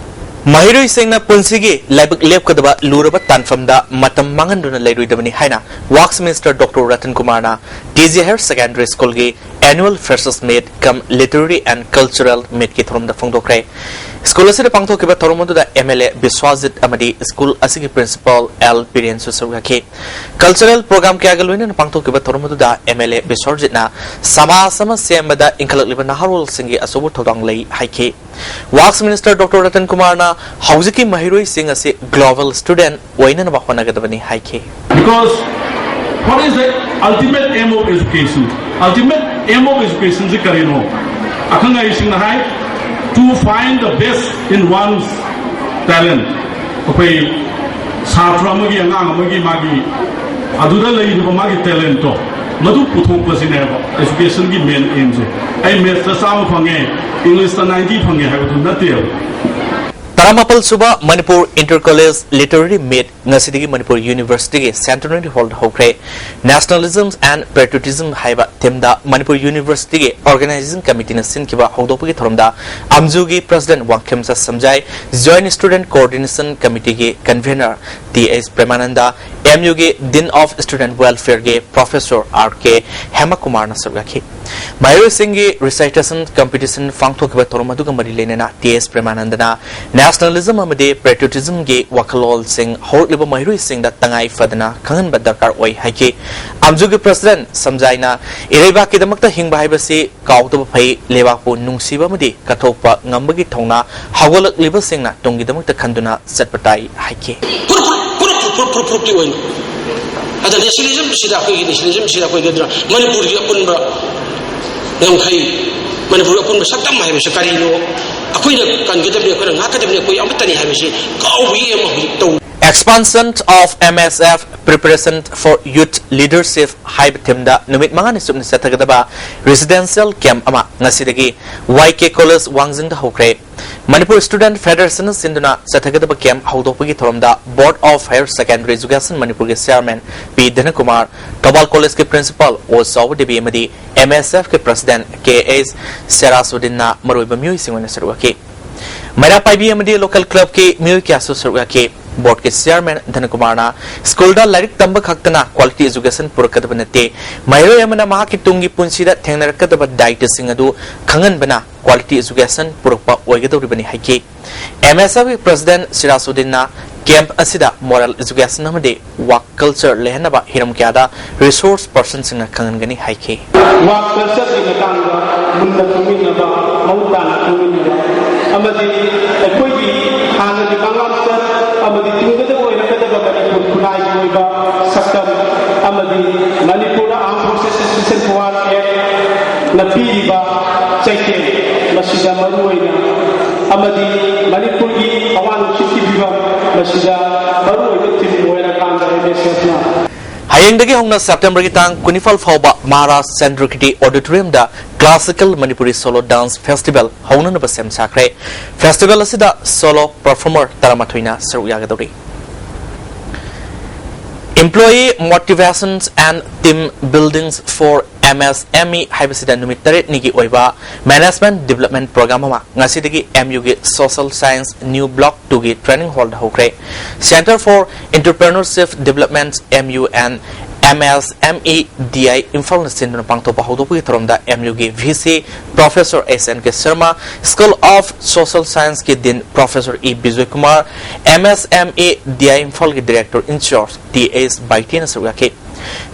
ꯃꯍꯩꯔꯣꯏꯁꯤꯡꯅ ꯄꯨꯟꯁꯤꯒꯤ ꯂꯥꯏꯕꯛ ꯂꯦꯞꯀꯗꯕ ꯂꯨꯔꯕ ꯇꯥꯟꯐꯝꯗ ꯃꯇꯝ ꯃꯥꯡꯍꯟꯗꯨꯅ ꯂꯩꯔꯣꯏꯗꯕꯅꯤ ꯍꯥꯏꯅ Works Minister Doctor ꯔꯇꯟ ꯀꯨꯃꯥꯔꯅ TJ Higher Secondary Schoolꯒꯤ Annual Freshers Meet cum Literary and Cultural Meetꯀꯤ ꯊꯧꯔꯝꯗ ꯐꯣꯡꯗꯣꯛꯈ꯭ꯔꯦ꯫ ꯁ꯭ꯀꯨꯜ ꯑꯁꯤꯗ ꯄꯥꯡꯊꯣꯛꯈꯤꯕ ꯊꯧꯔꯝ ꯑꯗꯨꯗ MLA ꯕꯤꯁ꯭ꯋꯥꯖꯤꯠ ꯑꯃꯗꯤ ꯁ꯭ꯀꯨꯜ ꯑꯁꯤꯒꯤ Principal ꯑꯦꯜ ꯕꯤꯔꯦꯟꯁꯨ ꯁꯔꯨꯛ ꯌꯥꯈꯤ꯫ Cultural program ꯀꯌꯥꯒ ꯂꯣꯏꯅꯅ ꯄꯥꯡꯊꯣꯛꯈꯤꯕ ꯊꯧꯔꯝ ꯑꯗꯨꯗ MLA ꯕꯤꯁ꯭ꯋꯥꯖꯤꯠꯅ ꯁꯃꯥꯖ ꯑꯃ ꯁꯦꯝꯕꯗ ꯏꯟꯈꯠꯂꯛꯂꯤꯕ ꯅꯍꯥꯔꯣꯜꯁꯤꯡꯒꯤ ꯑꯆꯧꯕ ꯊꯧꯗꯥꯡ ꯂꯩ ꯍꯥꯏꯈꯤ꯫ Works Minister Doctor ꯔꯇꯟ ꯀꯨꯃꯥꯔꯅ ꯍꯧꯖꯤꯛꯀꯤ ꯃꯍꯩꯔꯣꯏꯁꯤꯡ ꯑꯁꯤ global student ꯑꯣꯏꯅꯅꯕ ꯍꯣꯠꯅꯒꯗꯕꯅꯤ ꯍꯥꯏꯈꯤ꯫ Because what is the ultimate aim of education? Ultimate aim of educationꯁꯤ ꯀꯔꯤꯅꯣ? ꯑꯈꯪ ꯑꯍꯩꯁꯤꯡꯅ ꯍꯥꯏ, to find the best in one's talent. ꯑꯩꯈꯣꯏ ꯁꯥꯇ꯭ꯔ ꯑꯃꯒꯤ, ꯑꯉꯥꯡ ꯑꯃꯒꯤ ꯃꯥꯒꯤ ꯑꯗꯨꯗ ꯂꯩꯔꯤꯕ ꯃꯥꯒꯤ talentꯇꯣ, ꯃꯗꯨ ꯄꯨꯊꯣꯛꯄꯁꯤꯅꯦꯕ educationꯒꯤ main aimꯁꯦ꯫ ꯑꯩ mathsꯇ ꯆꯥꯝꯃ ꯐꯪꯉꯦ, Englishꯇ ninety ꯐꯪꯉꯦ ꯍꯥꯏꯕꯗꯨ ꯅꯠꯇꯦꯕ꯫ ꯇꯔꯥꯃꯥꯄꯜ ꯁꯨꯕ Manipur Inter College Literary Meet ꯉꯁꯤꯗꯒꯤ ꯃꯅꯤꯄꯨꯔ Universityꯒꯤ Centenary Hallꯗ ꯍꯧꯈ꯭ꯔꯦ꯫ Nationalism and Patriotism ꯍꯥꯏꯕ themeꯗ ꯃꯅꯤꯄꯨꯔ Universityꯒꯤ Organizing Committeeꯅ ꯁꯤꯟꯈꯤꯕ ꯍꯧꯗꯣꯛꯄꯒꯤ ꯊꯧꯔꯝꯗ ꯑꯝꯖꯨꯒꯤ President Wangkhemcha Samjai, Joint Student Coordination Committeeꯒꯤ Convener T H Premananda, M ꯌꯨꯒꯤ Dean of Student Welfareꯒꯤ Professor ꯑꯥꯔ ꯀꯦ ꯍꯦꯃꯀꯨꯃꯥꯔꯅ ꯁꯔꯨꯛ ꯌꯥꯈꯤ꯫ ꯃꯍꯩꯔꯣꯏꯁꯤꯡꯒꯤ recitation competition ꯄꯥꯡꯊꯣꯛꯈꯤꯕ ꯊꯧꯔꯝ ꯑꯗꯨꯒ ꯃꯔꯤ ꯂꯩꯅꯅ ꯇꯤ ꯑꯦꯁ ꯄ꯭ꯔꯦꯃꯥꯅꯟꯗꯅ nationalism ꯑꯃꯗꯤ patriotismꯒꯤ ꯋꯥꯈꯜꯂꯣꯟꯁꯤꯡ ꯍꯧꯔꯛꯂꯤꯕ ꯃꯍꯩꯔꯣꯏꯁꯤꯡꯗ ꯇꯉꯥꯏ ꯐꯗꯅ ꯈꯪꯍꯟꯕ ꯗꯔꯀꯥꯔ ꯑꯣꯏ ꯍꯥꯏꯈꯤ꯫ ꯑꯝꯖꯨꯒꯤ President ꯁꯝꯖꯥꯏꯅ ꯏꯔꯩꯕꯥꯛꯀꯤꯗꯃꯛꯇ ꯍꯤꯡꯕ ꯍꯥꯏꯕꯁꯤ ꯀꯥꯎꯗꯕ ꯐꯩ, ꯂꯩꯕꯥꯛꯄꯨ ꯅꯨꯡꯁꯤꯕ ꯑꯃꯗꯤ ꯀꯠꯊꯣꯛꯄ ꯉꯝꯕꯒꯤ ꯊꯧꯅꯥ ꯍꯧꯒꯠꯂꯛꯂꯤꯕꯁꯤꯡꯅ ꯇꯨꯡꯒꯤꯗꯃꯛꯇ ꯈꯟꯗꯨꯅ ꯆꯠꯄ ꯇꯥꯏ ꯍꯥꯏꯈꯤ꯫ ꯐꯨꯔꯨꯞ, ꯐꯨꯔꯨꯞ, ꯐꯨꯔꯨꯞ, ꯐꯨꯔꯨꯞ, ꯐꯨꯔꯨꯞ, ꯐꯨꯔꯨꯞꯀꯤ ꯑꯣꯏꯅ ꯑꯗ ꯅꯦꯁꯅꯦꯂꯤꯖꯝꯁꯤꯗ ꯑꯩꯈꯣꯏꯒꯤ ꯅꯦꯁꯅꯦꯂꯤꯖꯝꯁꯤꯗ ꯑꯩꯈꯣꯏꯒꯤ ꯑꯗꯨꯅ ꯃꯅꯤꯄꯨꯔꯒꯤ ꯑꯄꯨꯟꯕ ꯉꯝꯈꯩ, ꯃꯅꯤꯄꯨꯔꯒꯤ ꯑꯄꯨꯟꯕ ꯁꯛꯇꯝ ꯍꯥꯏꯕꯁꯤ ꯀꯔꯤꯅꯣ? ꯑꯩꯈꯣꯏꯅ ꯀꯟꯒꯗꯕꯅꯤ, ꯑꯩꯈꯣꯏꯅ ꯉꯥꯛꯀꯗꯕꯅꯤ, ꯑꯩꯈꯣꯏ ꯑꯃꯠꯇꯅꯤ ꯍꯥꯏꯕꯁꯤ ꯀꯥꯎꯕꯒꯤ ꯑꯃ ꯍꯧꯖꯤꯛ ꯇꯧ Expansion of M S F Preparation for Youth Leadership ꯍꯥꯏꯕ ꯊꯤꯝꯗ ꯅꯨꯃꯤꯠ ꯃꯉꯥꯅꯤ ꯆꯨꯞꯅ ꯆꯠꯊꯒꯗꯕ residential camp ꯑꯃ ꯉꯁꯤꯗꯒꯤ Y K College ꯋꯥꯡꯖꯤꯡꯗ ꯍꯧꯈ꯭ꯔꯦ꯫ ꯃꯅꯤꯄꯨꯔ Student Federation ꯁꯤꯟꯗꯨꯅ ꯆꯠꯊꯒꯗꯕ camp ꯍꯧꯗꯣꯛꯄꯒꯤ ꯊꯧꯔꯝꯗ Board of Higher Secondary Education ꯃꯅꯤꯄꯨꯔꯒꯤ Chairman ꯄꯤ ꯙꯅꯀꯨꯃꯥꯔ, ꯊꯧꯕꯥꯜ College ꯀꯤ Principal ꯑꯣ ꯆꯥꯎꯕ ꯗꯦꯕꯤ ꯑꯃꯗꯤ M S F ꯀꯤ President ꯀꯦ ꯑꯦꯁ ꯁꯦꯔꯥꯁꯨꯗꯤꯟꯅ ꯃꯔꯨꯑꯣꯏꯕ ꯃꯤꯑꯣꯏꯁꯤꯡ ꯑꯣꯏꯅ ꯁꯔꯨꯛ ꯌꯥꯈꯤ꯫ ꯃꯩꯔꯥ ꯄꯥꯏꯕꯤ ꯑꯃꯗꯤ Local Club ꯀꯤ ꯃꯤꯑꯣꯏ ꯀꯌꯥꯁꯨ ꯁꯔꯨꯛ ꯌꯥꯈꯤ꯫ Board ꯀꯤ Chairman ꯙꯅꯀꯨꯃꯥꯔꯅ school ꯗ ꯂꯥꯏꯔꯤꯛ ꯇꯝꯕ ꯈꯛꯇꯅ quality education ꯄꯨꯔꯛꯀꯗꯕ ꯅꯠꯇꯦ, ꯃꯍꯩꯔꯣꯏ ꯑꯃꯅ ꯃꯍꯥꯛꯀꯤ ꯇꯨꯡꯒꯤ ꯄꯨꯟꯁꯤꯗ ꯊꯦꯡꯅꯔꯛꯀꯗꯕ ꯗꯥꯏꯇꯁꯤꯡ ꯑꯗꯨ ꯈꯪꯍꯟꯕꯅ quality education ꯄꯨꯔꯛꯄ ꯑꯣꯏꯒꯗꯧꯔꯤꯕꯅꯤ ꯍꯥꯏꯈꯤ꯫ M S F ꯀꯤ President ꯁꯤꯔꯥꯁꯨꯗꯤꯟꯅ camp ꯑꯁꯤꯗ moral education ꯑꯃꯗꯤ work culture ꯂꯩꯍꯟꯅꯕ ꯍꯤꯔꯝ ꯀꯌꯥꯗ resource person ꯁꯤꯡꯅ ꯈꯪꯍꯟꯒꯅꯤ ꯍꯥꯏꯈꯤ꯫ Work culture ꯒꯤ ꯃꯇꯥꯡꯗ ꯃꯨꯟꯅ ꯈꯪꯃꯤꯟꯅꯕ, ꯃꯃꯨꯠ ꯇꯥꯅ ꯈꯪꯃꯤꯟꯅꯕ ꯑꯃꯗꯤ ꯑꯩꯈꯣꯏꯒꯤ ꯍꯥꯟꯅꯒꯤ ꯃꯉꯥꯝꯆꯠ ꯑꯃꯗꯤ ꯇꯨꯡꯗ ꯑꯣꯏꯔꯛꯀꯗꯕ ꯃꯅꯤꯄꯨꯔ ꯈꯨꯟꯅꯥꯏꯒꯤ ꯑꯣꯏꯕ ꯁꯛꯇꯝ ꯑꯃꯗꯤ Manipur Armed Forces Institution Forward Act ꯅ ꯄꯤꯔꯤꯕ ꯆꯩꯊꯦꯡ ꯃꯁꯤꯗ ꯃꯔꯨꯑꯣꯏꯅ ꯑꯃꯗꯤ ꯃꯅꯤꯄꯨꯔꯒꯤ ꯍꯋꯥ ꯅꯨꯡꯁꯤꯠꯀꯤ ꯐꯤꯕꯝ ꯃꯁꯤꯗ ꯃꯔꯨꯑꯣꯏꯕ ꯊꯤꯝ ꯑꯣꯏꯔꯀꯥꯟꯗ M S F ꯅ ꯍꯌꯦꯡꯗꯒꯤ ꯍꯧꯅ September ꯒꯤ ꯇꯥꯡ ꯀꯨꯟꯅꯤꯄꯥꯜ ꯐꯥꯎꯕ ꯃꯍꯥꯔꯥꯖ ꯆꯟꯗ꯭ꯔꯀꯤꯔꯇꯤ Auditorium ꯗ Classical Manipuri Solo Dance Festival ꯍꯧꯅꯅꯕ ꯁꯦꯝ ꯁꯥꯈ꯭ꯔꯦ꯫ Festival ꯑꯁꯤꯗ solo performer ꯇꯔꯥꯃꯥꯊꯣꯏꯅ ꯁꯔꯨꯛ ꯌꯥꯒꯗꯧꯔꯤ꯫ Employee Motivations and Team Buildings for M S M E ꯍꯥꯏꯕꯁꯤꯗ ꯅꯨꯃꯤꯠ ꯇꯔꯦꯠꯅꯤꯒꯤ ꯑꯣꯏꯕ Management Development Program ꯑꯃ ꯉꯁꯤꯗꯒꯤ M U ꯒꯤ Social Science New Block two ꯒꯤ training hall ꯗ ꯍꯧꯈ꯭ꯔꯦ꯫ Center for Entrepreneurship Development, M U and M S M E D I ꯏꯝꯐꯥꯜꯅ ꯁꯤꯟꯗꯨꯅ ꯄꯥꯡꯊꯣꯛꯄ ꯍꯧꯗꯣꯛꯄꯒꯤ ꯊꯧꯔꯝꯗ M U ꯒꯤ V C Professor S N K Sharma, School of Social Science ꯀꯤ Dean Professor E Bijoy Kumar, M S M E D I ꯏꯝꯐꯥꯜꯒꯤ Director in Charge T S ꯕꯥꯏꯇꯤꯅ ꯁꯔꯨꯛ ꯌꯥꯈꯤ꯫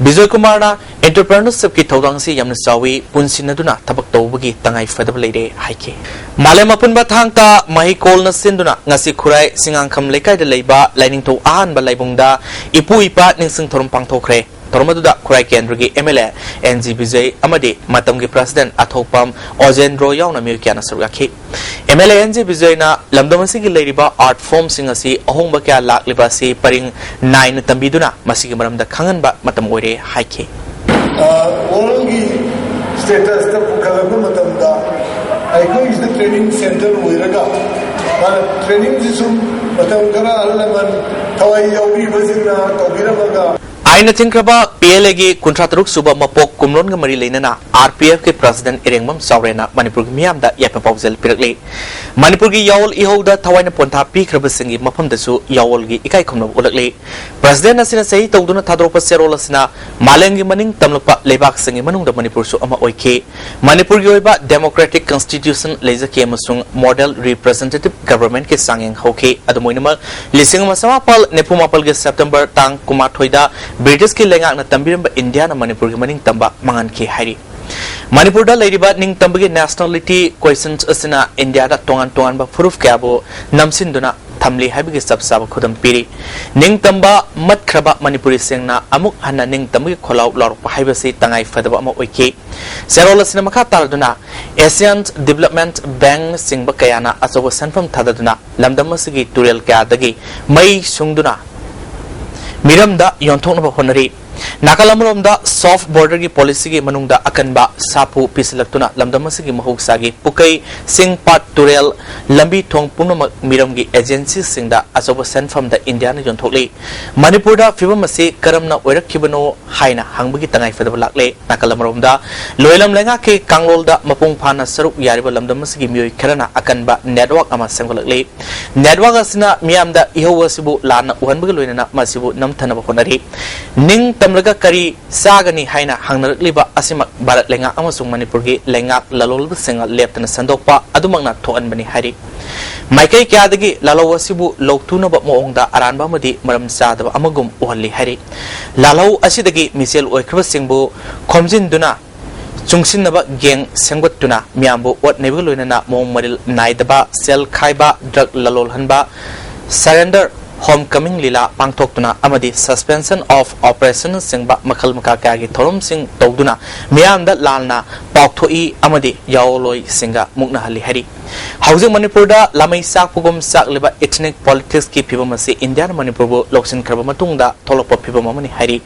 ꯕꯤꯖꯣꯏ ꯀꯨꯃꯥꯔꯅ entrepreneurshipꯀꯤ ꯊꯧꯗꯥꯡꯁꯤ ꯌꯥꯝꯅ ꯆꯥꯎꯏ, ꯄꯨꯟꯁꯤꯟꯅꯗꯨꯅ ꯊꯕꯛ ꯇꯧꯕꯒꯤ ꯇꯉꯥꯏ ꯐꯗꯕ ꯂꯩꯔꯦ ꯍꯥꯏꯈꯤ꯫ ꯃꯥꯂꯦꯝ ꯑꯄꯨꯟꯕ ꯊꯥꯡꯇ ꯃꯍꯩꯀꯣꯜꯅ ꯁꯤꯟꯗꯨꯅ ꯉꯁꯤ ꯈꯨꯔꯥꯏ ꯁꯤꯡꯉꯥꯡꯈꯝ ꯂꯩꯀꯥꯏꯗ ꯂꯩꯕ ꯂꯥꯏꯅꯤꯡꯊꯧ ꯑꯍꯥꯟꯕ ꯂꯥꯏꯕꯨꯡꯗ ꯏꯄꯨ ꯏꯄꯥ ꯅꯤꯡꯁꯤꯡ ꯊꯧꯔꯝ ꯄꯥꯡꯊꯣꯛꯈ꯭ꯔꯦ꯫ ꯊꯧꯔꯝ ꯑꯗꯨꯗ ꯈꯨꯔꯥꯏ ꯀꯦꯟꯗ꯭ꯔꯒꯤ MLA N G ꯕꯤꯖꯣꯏ ꯑꯃꯗꯤ ꯃꯇꯝꯒꯤ president ꯑꯊꯣꯛꯄꯝ ꯑꯣꯖꯦꯟꯗ꯭ꯔꯣ ꯌꯥꯎꯅ ꯃꯤꯑꯣꯏ ꯀꯌꯥꯅ ꯁꯔꯨꯛ ꯌꯥꯈꯤ꯫ MLA N G ꯕꯤꯖꯣꯏꯅ ꯂꯝꯗꯝ ꯑꯁꯤꯒꯤ ꯂꯩꯔꯤꯕ art formꯁꯤꯡ ꯑꯁꯤ ꯑꯍꯣꯡꯕ ꯀꯌꯥ ꯂꯥꯛꯂꯤꯕ ꯑꯁꯤ ꯄꯔꯤꯡ ꯅꯥꯏꯅ ꯇꯝꯕꯤꯗꯨꯅ ꯃꯁꯤꯒꯤ ꯃꯔꯝꯗ ꯈꯪꯍꯟꯕ ꯃꯇꯝ ꯑꯣꯏꯔꯦ ꯍꯥꯏꯈꯤ꯫ ꯋꯥꯔꯜꯒꯤ ꯁ꯭ꯇꯦꯇꯁꯇ ꯄꯨꯈꯠꯂꯛꯄ ꯃꯇꯝꯗ ꯑꯩꯈꯣꯏꯒꯤꯁꯤꯗ training centre ꯑꯣꯏꯔꯒ ꯃꯥꯅ trainingꯁꯤ ꯁꯨꯝ ꯃꯇꯝ ꯈꯔ ꯑꯍꯜ ꯂꯃꯟ ꯊꯋꯥꯏ ꯌꯥꯎꯕꯤꯕꯁꯤꯡꯅ ꯇꯧꯕꯤꯔꯝꯃꯒ ꯑꯥꯏꯟꯅ ꯊꯤꯡꯈ꯭ꯔꯕ PLAꯒꯤ ꯀꯨꯟꯊ꯭ꯔꯥ ꯇꯔꯨꯛ ꯁꯨꯕ ꯃꯄꯣꯛ ꯀꯨꯝꯂꯣꯟꯒ ꯃꯔꯤ ꯂꯩꯅꯅ RPFꯀꯤ president ꯏꯔꯦꯡꯕꯝ ꯆꯥꯎꯔꯦꯟꯅ ꯃꯅꯤꯄꯨꯔꯒꯤ ꯃꯤꯌꯥꯝꯗ ꯌꯥꯏꯐ ꯄꯥꯎꯖꯦꯜ ꯄꯤꯔꯛꯂꯤ꯫ ꯃꯅꯤꯄꯨꯔꯒꯤ ꯌꯥꯑꯣꯜ ꯏꯍꯧꯗ ꯊꯋꯥꯏꯅ ꯄꯣꯟꯊꯥ ꯄꯤꯈ꯭ꯔꯕꯁꯤꯡꯒꯤ ꯃꯐꯝꯗꯁꯨ ꯌꯥꯑꯣꯜꯒꯤ ꯏꯀꯥꯏ ꯈꯨꯝꯅꯕ ꯎꯠꯂꯛꯂꯤ꯫ President ꯑꯁꯤꯅ ꯆꯍꯤ ꯇꯧꯗꯨꯅ ꯊꯥꯗꯣꯔꯛꯄ ꯆꯦꯔꯣꯜ ꯑꯁꯤꯅ ꯃꯥꯂꯦꯝꯒꯤ ꯃꯅꯤꯡ ꯇꯝꯂꯛꯄ ꯂꯩꯕꯥꯛꯁꯤꯡꯒꯤ ꯃꯅꯨꯡꯗ ꯃꯅꯤꯄꯨꯔꯁꯨ ꯑꯃ ꯑꯣꯏꯈꯤ꯫ ꯃꯅꯤꯄꯨꯔꯒꯤ ꯑꯣꯏꯕ democratic constitution ꯂꯩꯖꯈꯤ ꯑꯃꯁꯨꯡ model representative governmentꯀꯤ ꯆꯥꯡꯌꯦꯡ ꯍꯧꯈꯤ꯫ ꯑꯗꯨꯝ ꯑꯣꯏꯅꯃꯛ, ꯂꯤꯁꯤꯡ ꯑꯃ ꯆꯃꯥꯄꯜ ꯅꯤꯐꯨ ꯃꯥꯄꯜꯒꯤ September ꯇꯥꯡ ꯀꯨꯟꯃꯥꯊꯣꯏꯗ Britishꯀꯤ ꯂꯩꯉꯥꯛꯅ ꯇꯝꯕꯤꯔꯝꯕ ꯏꯟꯗꯤꯌꯥꯅ ꯃꯅꯤꯄꯨꯔꯒꯤ ꯃꯅꯤꯡ ꯇꯝꯕ ꯃꯥꯡꯍꯟꯈꯤ ꯍꯥꯏꯔꯤ꯫ ꯃꯅꯤꯄꯨꯔꯗ ꯂꯩꯔꯤꯕ ꯅꯤꯡꯇꯝꯕꯒꯤ nationality questions ꯑꯁꯤꯅ ꯏꯟꯗꯤꯌꯥꯗ ꯇꯣꯉꯥꯟ ꯇꯣꯉꯥꯟꯕ ꯐꯨꯔꯨꯞ ꯀꯌꯥꯕꯨ ꯅꯝꯁꯤꯟꯗꯨꯅ ꯊꯝꯂꯤ ꯍꯥꯏꯕꯒꯤ ꯆꯞ ꯆꯥꯕ ꯈꯨꯗꯝ ꯄꯤꯔꯤ꯫ ꯅꯤꯡꯇꯝꯕ ꯃꯠꯈ꯭ꯔꯕ ꯃꯅꯤꯄꯨꯔꯤꯁꯤꯡꯅ ꯑꯃꯨꯛ ꯍꯟꯅ ꯅꯤꯡꯇꯝꯕꯒꯤ ꯈꯣꯜꯂꯥꯎ ꯂꯥꯎꯔꯛꯄ ꯍꯥꯏꯕꯁꯤ ꯇꯉꯥꯏ ꯐꯗꯕ ꯑꯃ ꯑꯣꯏꯈꯤ꯫ ꯆꯦꯔꯣꯜ ꯑꯁꯤꯅ ꯃꯈꯥ ꯇꯥꯔꯗꯨꯅ, Asian Development Bankꯅꯆꯤꯡꯕ ꯀꯌꯥꯅ ꯑꯆꯧꯕ ꯁꯦꯟꯐꯝ ꯊꯥꯗꯗꯨꯅ ꯂꯝꯗꯝ ꯑꯁꯤꯒꯤ ꯇꯨꯔꯦꯜ ꯀꯌꯥꯗꯒꯤ ꯃꯩ ꯁꯨꯡꯗꯨꯅ ꯃꯤꯔꯝꯗ ꯌꯣꯟꯊꯣꯛꯅꯕ ꯍꯣꯠꯅꯔꯤ꯫ ꯅꯥꯀꯜ ꯑꯃꯔꯣꯝꯗ, soft borderꯒꯤ policyꯒꯤ ꯃꯅꯨꯡꯗ ꯑꯀꯟꯕ ꯁꯥꯐꯨ ꯄꯤꯁꯤꯜꯂꯛꯇꯨꯅ ꯂꯝꯗꯝ ꯑꯁꯤꯒꯤ ꯃꯍꯧꯁꯥꯒꯤ ꯄꯨꯀꯩ, ꯆꯤꯡ, ꯄꯥꯠ, ꯇꯨꯔꯦꯜ, ꯂꯝꯕꯤ ꯊꯣꯡ ꯄꯨꯝꯅꯃꯛ ꯃꯤꯔꯝꯒꯤ agencyꯁꯤꯡꯗ ꯑꯆꯧꯕ ꯁꯦꯟꯐꯝꯗ ꯏꯟꯗꯤꯌꯥꯅ ꯌꯣꯟꯊꯣꯛꯂꯤ꯫ ꯃꯅꯤꯄꯨꯔꯗ ꯐꯤꯕꯝ ꯑꯁꯤ ꯀꯔꯝꯅ ꯑꯣꯏꯔꯛꯈꯤꯕꯅꯣ ꯍꯥꯏꯅ ꯍꯪꯕꯒꯤ ꯇꯉꯥꯏꯐꯗꯕ ꯂꯥꯛꯂꯦ꯫ ꯅꯥꯀꯜ ꯑꯃꯔꯣꯝꯗ, ꯂꯣꯏꯂꯝ ꯂꯩꯉꯥꯛꯀꯤ ꯀꯥꯡꯂꯣꯜꯗ ꯃꯄꯨꯡ ꯐꯥꯅ ꯁꯔꯨꯛ ꯌꯥꯔꯤꯕ ꯂꯝꯗꯝ ꯑꯁꯤꯒꯤ ꯃꯤꯑꯣꯏ ꯈꯔꯅ ꯑꯀꯟꯕ network ꯑꯃ ꯁꯦꯝꯒꯠꯂꯛꯂꯤ꯫ Network ꯑꯁꯤꯅ ꯃꯤꯌꯥꯝꯗ ꯏꯍꯧ ꯑꯁꯤꯕꯨ ꯂꯥꯟꯅ ꯎꯍꯟꯕꯒ ꯂꯣꯏꯅꯅ ꯃꯁꯤꯕꯨ ꯅꯝꯊꯅꯕ ꯍꯣꯠꯅꯔꯤ꯫ ꯅꯤꯡꯇꯝ ꯂꯒ ꯀꯔꯤ ꯆꯥꯒꯅꯤ ꯍꯥꯏꯅ ꯍꯪꯅꯔꯛꯂꯤꯕ ꯑꯁꯤꯃꯛ ꯚꯥꯔꯠ ꯂꯩꯉꯥꯛ ꯑꯃꯁꯨꯡ ꯃꯅꯤꯄꯨꯔꯒꯤ ꯂꯩꯉꯥꯛ ꯂꯂꯣꯟꯕꯁꯤꯡꯅ ꯂꯦꯞꯇꯅ ꯁꯟꯗꯣꯛꯄ ꯑꯗꯨꯃꯛꯅ ꯊꯣꯛꯍꯟꯕꯅꯤ ꯍꯥꯏꯔꯤ꯫ ꯃꯥꯏꯀꯩ ꯀꯌꯥꯗꯒꯤ ꯂꯥꯜꯍꯧ ꯑꯁꯤꯕꯨ ꯂꯧꯊꯨꯅꯕ ꯃꯑꯣꯡꯗ ꯑꯔꯥꯟꯕ ꯑꯃꯗꯤ ꯃꯔꯝ ꯆꯥꯗꯕ ꯑꯃꯒꯨꯝ ꯎꯍꯜꯂꯤ ꯍꯥꯏꯔꯤ꯫ ꯂꯥꯜꯍꯧ ꯑꯁꯤꯗꯒꯤ ꯃꯤꯆꯦꯜ ꯑꯣꯏꯈ꯭ꯔꯕꯁꯤꯡꯕꯨ ꯈꯣꯝꯖꯤꯟꯗꯨꯅ ꯆꯨꯡꯁꯤꯟꯅꯕ ꯒꯦꯡ ꯁꯦꯝꯒꯠꯇꯨꯅ ꯃꯤꯌꯥꯝꯕꯨ ꯑꯣꯠ ꯅꯩꯕꯒ ꯂꯣꯏꯅꯅ ꯃꯑꯣꯡ ꯃꯔꯤꯜ ꯅꯥꯏꯗꯕ, ꯁꯦꯜ ꯈꯥꯏꯕ, ꯗ꯭ꯔꯒ ꯂꯂꯣꯜꯍꯟꯕ, surrender homecoming ꯂꯤꯂꯥ ꯄꯥꯡꯊꯣꯛꯇꯨꯅ ꯑꯃꯗꯤ suspension of operationꯅꯆꯤꯡꯕ ꯃꯈꯜ ꯃꯈꯥ ꯀꯌꯥꯒꯤ ꯊꯧꯔꯝꯁꯤꯡ ꯇꯧꯗꯨꯅ ꯃꯤꯌꯥꯝꯗ ꯂꯥꯟꯅ ꯄꯥꯎꯊꯣꯛꯏ ꯑꯃꯗꯤ ꯌꯥꯑꯣꯜꯂꯣꯏꯁꯤꯡꯒ ꯃꯨꯛꯅꯍꯜꯂꯤ ꯍꯥꯏꯔꯤ꯫ ꯍꯧꯖꯤꯛ ꯃꯅꯤꯄꯨꯔꯗ ꯂꯥꯃꯩ ꯆꯥꯛꯄꯒꯨꯝ ꯆꯥꯛꯂꯤꯕ ethnic politicsꯀꯤ ꯐꯤꯕꯝ ꯑꯁꯤ ꯏꯟꯗꯤꯌꯥꯅ ꯃꯅꯤꯄꯨꯔꯕꯨ ꯂꯧꯁꯤꯟꯈ꯭ꯔꯕ ꯃꯇꯨꯡꯗ ꯊꯣꯛꯂꯛꯄ ꯐꯤꯕꯝ ꯑꯃꯅꯤ ꯍꯥꯏꯔꯤ꯫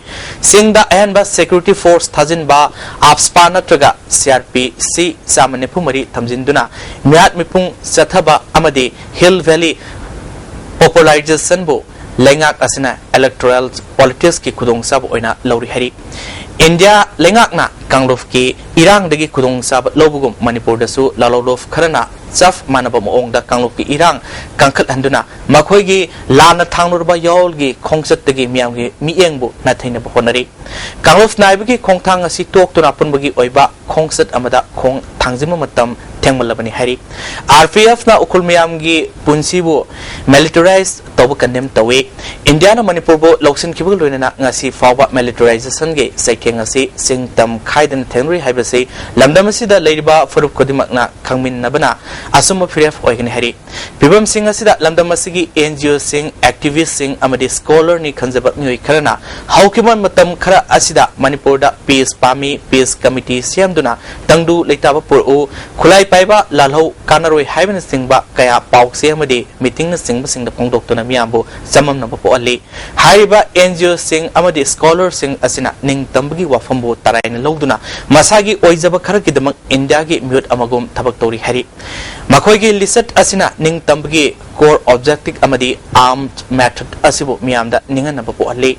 ꯆꯤꯡꯗ ꯑꯍꯦꯟꯕ security force ꯊꯥꯖꯤꯟꯕ, AFSPA ꯅꯠꯇ꯭ꯔꯒ CRPC ꯆꯥꯝꯃ ꯅꯤꯐꯨ ꯃꯔꯤ ꯊꯝꯖꯤꯟꯗꯨꯅ ꯃꯤꯍꯥꯠ ꯃꯤꯄꯨꯡ ꯆꯠꯊꯕ ꯑꯃꯗꯤ Hill Valley popularizationꯕꯨ ꯂꯩꯉꯥꯛ ꯑꯁꯤꯅ electoral politicsꯀꯤ ꯈꯨꯗꯣꯡꯆꯥꯕ ꯑꯣꯏꯅ ꯂꯧꯔꯤ ꯍꯥꯏꯔꯤ꯫ ꯏꯟꯗꯤꯌꯥ ꯂꯩꯉꯥꯛꯅ ꯀꯥꯡꯂꯨꯞꯀꯤ ꯏꯔꯥꯡꯗꯒꯤ ꯈꯨꯗꯣꯡꯆꯥꯕ ꯂꯧꯕꯒꯨꯝ ꯃꯅꯤꯄꯨꯔꯗꯁꯨ ꯂꯥꯂꯣꯂꯣꯞ ꯈꯔꯅ ꯆꯞ ꯃꯥꯟꯅꯕ ꯃꯑꯣꯡꯗ ꯀꯥꯡꯂꯨꯞꯀꯤ ꯏꯔꯥꯡ ꯀꯟꯈꯠꯍꯟꯗꯨꯅ ꯃꯈꯣꯏꯒꯤ ꯂꯥꯟꯅ ꯊꯥꯡꯂꯨꯔꯕ ꯌꯥꯑꯣꯜꯒꯤ ꯈꯣꯡꯆꯠꯇꯒꯤ ꯃꯤꯌꯥꯝꯒꯤ ꯃꯤꯠꯌꯦꯡꯕꯨ ꯅꯥꯊꯩꯅꯕ ꯍꯣꯠꯅꯔꯤ꯫ ꯀꯥꯡꯂꯨꯞ ꯅꯥꯏꯕꯒꯤ ꯈꯣꯡꯊꯥꯡ ꯑꯁꯤ ꯇꯣꯛꯇꯨꯅ ꯑꯄꯨꯟꯕꯒꯤ ꯑꯣꯏꯕ ꯈꯣꯡꯆꯠ ꯑꯃꯗ ꯈꯣꯡ ꯊꯥꯡꯖꯤꯟꯕ ꯃꯇꯝ ꯊꯦꯡꯃꯜꯂꯕꯅꯤ ꯍꯥꯏꯔꯤ꯫ RPFꯅ ꯎꯈ꯭ꯔꯨꯜ ꯃꯤꯌꯥꯝꯒꯤ ꯄꯨꯟꯁꯤꯕꯨ militarize ꯇꯧꯕ condemn ꯇꯧꯏ꯫ ꯏꯟꯗꯤꯌꯥꯅ ꯃꯅꯤꯄꯨꯔꯕꯨ ꯂꯧꯁꯤꯟꯈꯤꯕꯒ ꯂꯣꯏꯅꯅ ꯉꯁꯤ ꯐꯥꯎꯕ militarizationꯒꯤ ꯆꯩꯊꯦꯡ ꯑꯁꯤ ꯆꯤꯡ ꯇꯝ ꯈꯥꯏꯗꯅ ꯊꯦꯡꯅꯔꯤ ꯍꯥꯏꯕꯁꯤ ꯂꯝꯗꯝ ꯑꯁꯤꯗ ꯂꯩꯔꯤꯕ ꯐꯨꯔꯨꯞ ꯈꯨꯗꯤꯡꯃꯛꯅ ꯈꯪꯃꯤꯟꯅꯕꯅ ꯑꯆꯨꯝꯕ ꯐꯤꯔꯦꯞ ꯑꯣꯏꯒꯅꯤ ꯍꯥꯏꯔꯤ꯫ ꯐꯤꯕꯝꯁꯤꯡ ꯑꯁꯤꯗ ꯂꯝꯗꯝ ꯑꯁꯤꯒꯤ NGOꯁꯤꯡ, activistꯁꯤꯡ ꯑꯃꯗꯤ scholarꯅꯤ ꯈꯟꯖꯕ ꯃꯤꯑꯣꯏ ꯈꯔꯅ ꯍꯧꯈꯤꯕ ꯃꯇꯝ ꯈꯔ ꯑꯁꯤꯗ ꯃꯅꯤꯄꯨꯔꯗ peace ꯄꯥꯝꯃꯤ, peace committee ꯁꯦꯝꯗꯨꯅ ꯇꯪꯗꯨ ꯂꯩꯇꯥꯕ ꯄꯨꯔꯛꯎ, ꯈꯨꯠꯂꯥꯏ ꯄꯥꯏꯕ ꯂꯥꯜꯍꯧ ꯀꯥꯟꯅꯔꯣꯏ ꯍꯥꯏꯕꯅꯆꯤꯡꯕ ꯀꯌꯥ ꯄꯥꯎꯆꯦ ꯑꯃꯗꯤ meetingꯅꯆꯤꯡꯕꯁꯤꯡꯗ ꯐꯣꯡꯗꯣꯛꯇꯨꯅ ꯃꯤꯌꯥꯝꯕꯨ ꯆꯃꯝꯅꯕ ꯄꯣꯛꯍꯜꯂꯤ꯫ ꯍꯥꯏꯔꯤꯕ NGOꯁꯤꯡ ꯑꯃꯗꯤ scholarꯁꯤꯡ ꯑꯁꯤꯅ ꯅꯤꯡꯇꯝꯕꯒꯤ ꯋꯥꯐꯝꯕꯨ ꯇꯔꯥꯏꯅ ꯂꯧꯗꯨꯅ ꯃꯁꯥꯒꯤ ꯑꯣꯏꯖꯕ ꯈꯔꯒꯤꯗꯃꯛ ꯏꯟꯗꯤꯌꯥꯒꯤ ꯃꯤꯍꯨꯠ ꯑꯃꯒꯨꯝ ꯊꯕꯛ ꯇꯧꯔꯤ ꯍꯥꯏꯔꯤ꯫ ꯃꯈꯣꯏꯒꯤ ꯂꯤꯆꯠ ꯑꯁꯤꯅ ꯅꯤꯡꯇꯝꯕꯒꯤ core objective ꯑꯃꯗꯤ armed method ꯑꯁꯤꯕꯨ ꯃꯤꯌꯥꯝꯗ ꯅꯤꯡꯍꯟꯅꯕ ꯄꯣꯛꯍꯜꯂꯤ꯫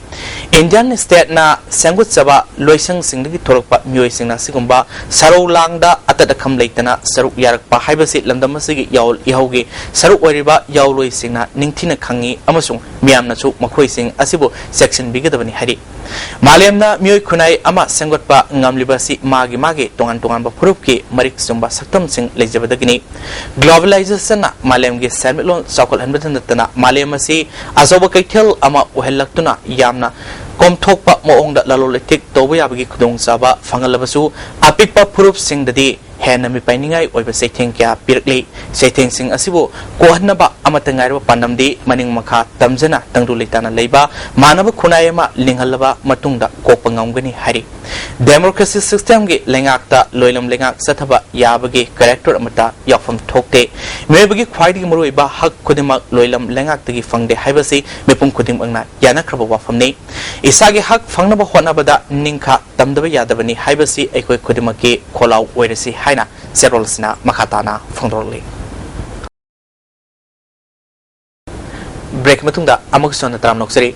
Indian stateꯅ ꯁꯦꯝꯒꯠꯆꯕ ꯂꯣꯏꯁꯪꯁꯤꯡꯗꯒꯤ ꯊꯣꯔꯛꯄ ꯃꯤꯑꯣꯏꯁꯤꯡꯅ ꯑꯁꯤꯒꯨꯝꯕ ꯁꯔꯧ ꯂꯥꯡꯗ ꯑꯇꯠ ꯑꯈꯝ ꯂꯩꯇꯅ ꯁꯔꯨꯛ ꯌꯥꯔꯛꯄ ꯍꯥꯏꯕꯁꯤ ꯂꯝꯗꯝ ꯑꯁꯤꯒꯤ ꯌꯥꯑꯣꯜ ꯏꯍꯧꯒꯤ ꯁꯔꯨꯛ ꯑꯣꯏꯔꯤꯕ ꯌꯥꯑꯣꯜꯂꯣꯏꯁꯤꯡꯅ ꯅꯤꯡꯊꯤꯅ ꯈꯪꯏ ꯑꯃꯁꯨꯡ ꯃꯤꯌꯥꯝꯅꯁꯨ ꯃꯈꯣꯏꯁꯤꯡ ꯑꯁꯤꯕꯨ ꯆꯦꯛꯁꯤꯟꯕꯤꯒꯗꯕꯅꯤ ꯍꯥꯏꯔꯤ꯫ ꯃꯥꯂꯦꯝꯅ ꯃꯤꯑꯣꯏ ꯈꯨꯟꯅꯥꯏ ꯑꯃ ꯁꯦꯝꯒꯠꯄ ꯉꯝꯂꯤꯕ ꯑꯁꯤ ꯃꯥꯒꯤ ꯃꯥꯒꯤ ꯇꯣꯉꯥꯟ ꯇꯣꯉꯥꯟꯕ ꯐꯨꯔꯨꯞꯀꯤ ꯃꯔꯤꯛ ꯆꯨꯝꯕ ꯁꯛꯇꯝꯁꯤꯡ ꯂꯩꯖꯕꯗꯒꯤꯅꯤ꯫ Globalizationꯅ ꯃꯥꯂꯦꯝꯒꯤ ꯁꯦꯟꯃꯤꯠꯂꯣꯟ ꯆꯥꯎꯈꯠꯍꯟꯕꯗ ꯅꯠꯇꯅ ꯃꯥꯂꯦꯝ ꯑꯁꯤ ꯑꯆꯧꯕ ꯀꯩꯊꯦꯜ ꯑꯃ ꯑꯣꯏꯍꯜꯂꯛꯇꯨꯅ ꯌꯥꯝꯅ ꯀꯣꯝꯊꯣꯛꯄ ꯃꯑꯣꯡꯗ ꯂꯂꯣꯟ ꯏꯇꯤꯛ ꯇꯧꯕ ꯌꯥꯕꯒꯤ ꯈꯨꯗꯣꯡꯆꯥꯕ ꯐꯪꯍꯜꯂꯕꯁꯨ, ꯑꯄꯤꯛꯄ ꯐꯨꯔꯨꯞꯁꯤꯡꯗꯗꯤ ꯍꯦꯟꯅ ꯃꯤꯄꯥꯏꯅꯤꯡꯉꯥꯏ ꯑꯣꯏꯕ ꯆꯩꯊꯦꯡ ꯀꯌꯥ ꯄꯤꯔꯛꯂꯤ꯫ ꯆꯩꯊꯦꯡꯁꯤꯡ ꯑꯁꯤꯕꯨ ꯀꯣꯛꯍꯟꯅꯕ ꯑꯃꯠꯇ ꯉꯥꯏꯔꯕ ꯄꯥꯟꯗꯝꯗꯤ ꯃꯅꯤꯡ ꯃꯈꯥ ꯇꯝꯖꯅ ꯇꯪꯗꯨ ꯂꯩꯇꯥꯅ ꯂꯩꯕ ꯃꯥꯟꯅꯕ ꯈꯨꯟꯅꯥꯏ ꯑꯃ ꯂꯤꯡꯍꯜꯂꯕ ꯃꯇꯨꯡꯗ ꯀꯣꯛꯄ ꯉꯝꯒꯅꯤ ꯍꯥꯏꯔꯤ꯫ Democracy systemꯒꯤ ꯂꯩꯉꯥꯛꯇ ꯂꯣꯏꯂꯝ ꯂꯩꯉꯥꯛ ꯆꯠꯊꯕ ꯌꯥꯕꯒꯤ character ꯑꯃꯠꯇ ꯌꯥꯎꯐꯝ ꯊꯣꯛꯇꯦ꯫ ꯃꯤꯑꯣꯏꯕꯒꯤ ꯈ꯭ꯋꯥꯏꯗꯒꯤ ꯃꯔꯨꯑꯣꯏꯕ ꯍꯛ ꯈꯨꯗꯤꯡꯃꯛ ꯂꯣꯏꯂꯝ ꯂꯩꯉꯥꯛꯇꯒꯤ ꯐꯪꯗꯦ ꯍꯥꯏꯕꯁꯤ ꯃꯤꯄꯨꯝ ꯈꯨꯗꯤꯡꯃꯛꯅ ꯌꯥꯅꯈ꯭ꯔꯕ ꯋꯥꯐꯝꯅꯤ꯫ ꯏꯁꯥꯒꯤ ꯍꯛ ꯐꯪꯅꯕ ꯍꯣꯠꯅꯕꯗ ꯅꯤꯡꯈꯥ ꯇꯝꯗꯕ ꯌꯥꯗꯕꯅꯤ ꯍꯥꯏꯕꯁꯤ ꯑꯩꯈꯣꯏ ꯈꯨꯗꯤꯡꯃꯛꯀꯤ ꯈꯣꯜꯂꯥꯎ ꯑꯣꯏꯔꯁꯤ ꯍꯥꯏꯅ ꯆꯦꯔꯣꯜ ꯑꯁꯤꯅ ꯃꯈꯥ ꯇꯥꯅ ꯐꯣꯡꯗꯣꯔꯛꯂꯤ꯫ Break ꯃꯇꯨꯡꯗ ꯑꯃꯨꯛ ꯍꯟꯅ ꯇꯔꯥꯝꯅ ꯑꯣꯛꯆꯔꯤ꯫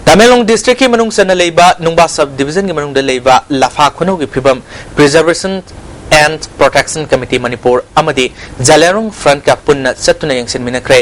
ꯇꯃꯦꯡꯂꯣꯡ districtꯀꯤ ꯃꯅꯨꯡ ꯆꯟꯅ ꯂꯩꯕ ꯅꯨꯡꯕꯥ sub divisionꯒꯤ ꯃꯅꯨꯡꯗ ꯂꯩꯕ ꯂꯐꯥ ꯈꯨꯅꯧꯒꯤ ꯐꯤꯕꯝ Preservation and Protection Committee Manipur ꯑꯃꯗꯤ ꯖꯂꯦꯔꯣꯡ Frontꯀ ꯄꯨꯟꯅ ꯆꯠꯇꯨꯅ ꯌꯦꯡꯁꯤꯟꯃꯤꯟꯅꯈ꯭ꯔꯦ꯫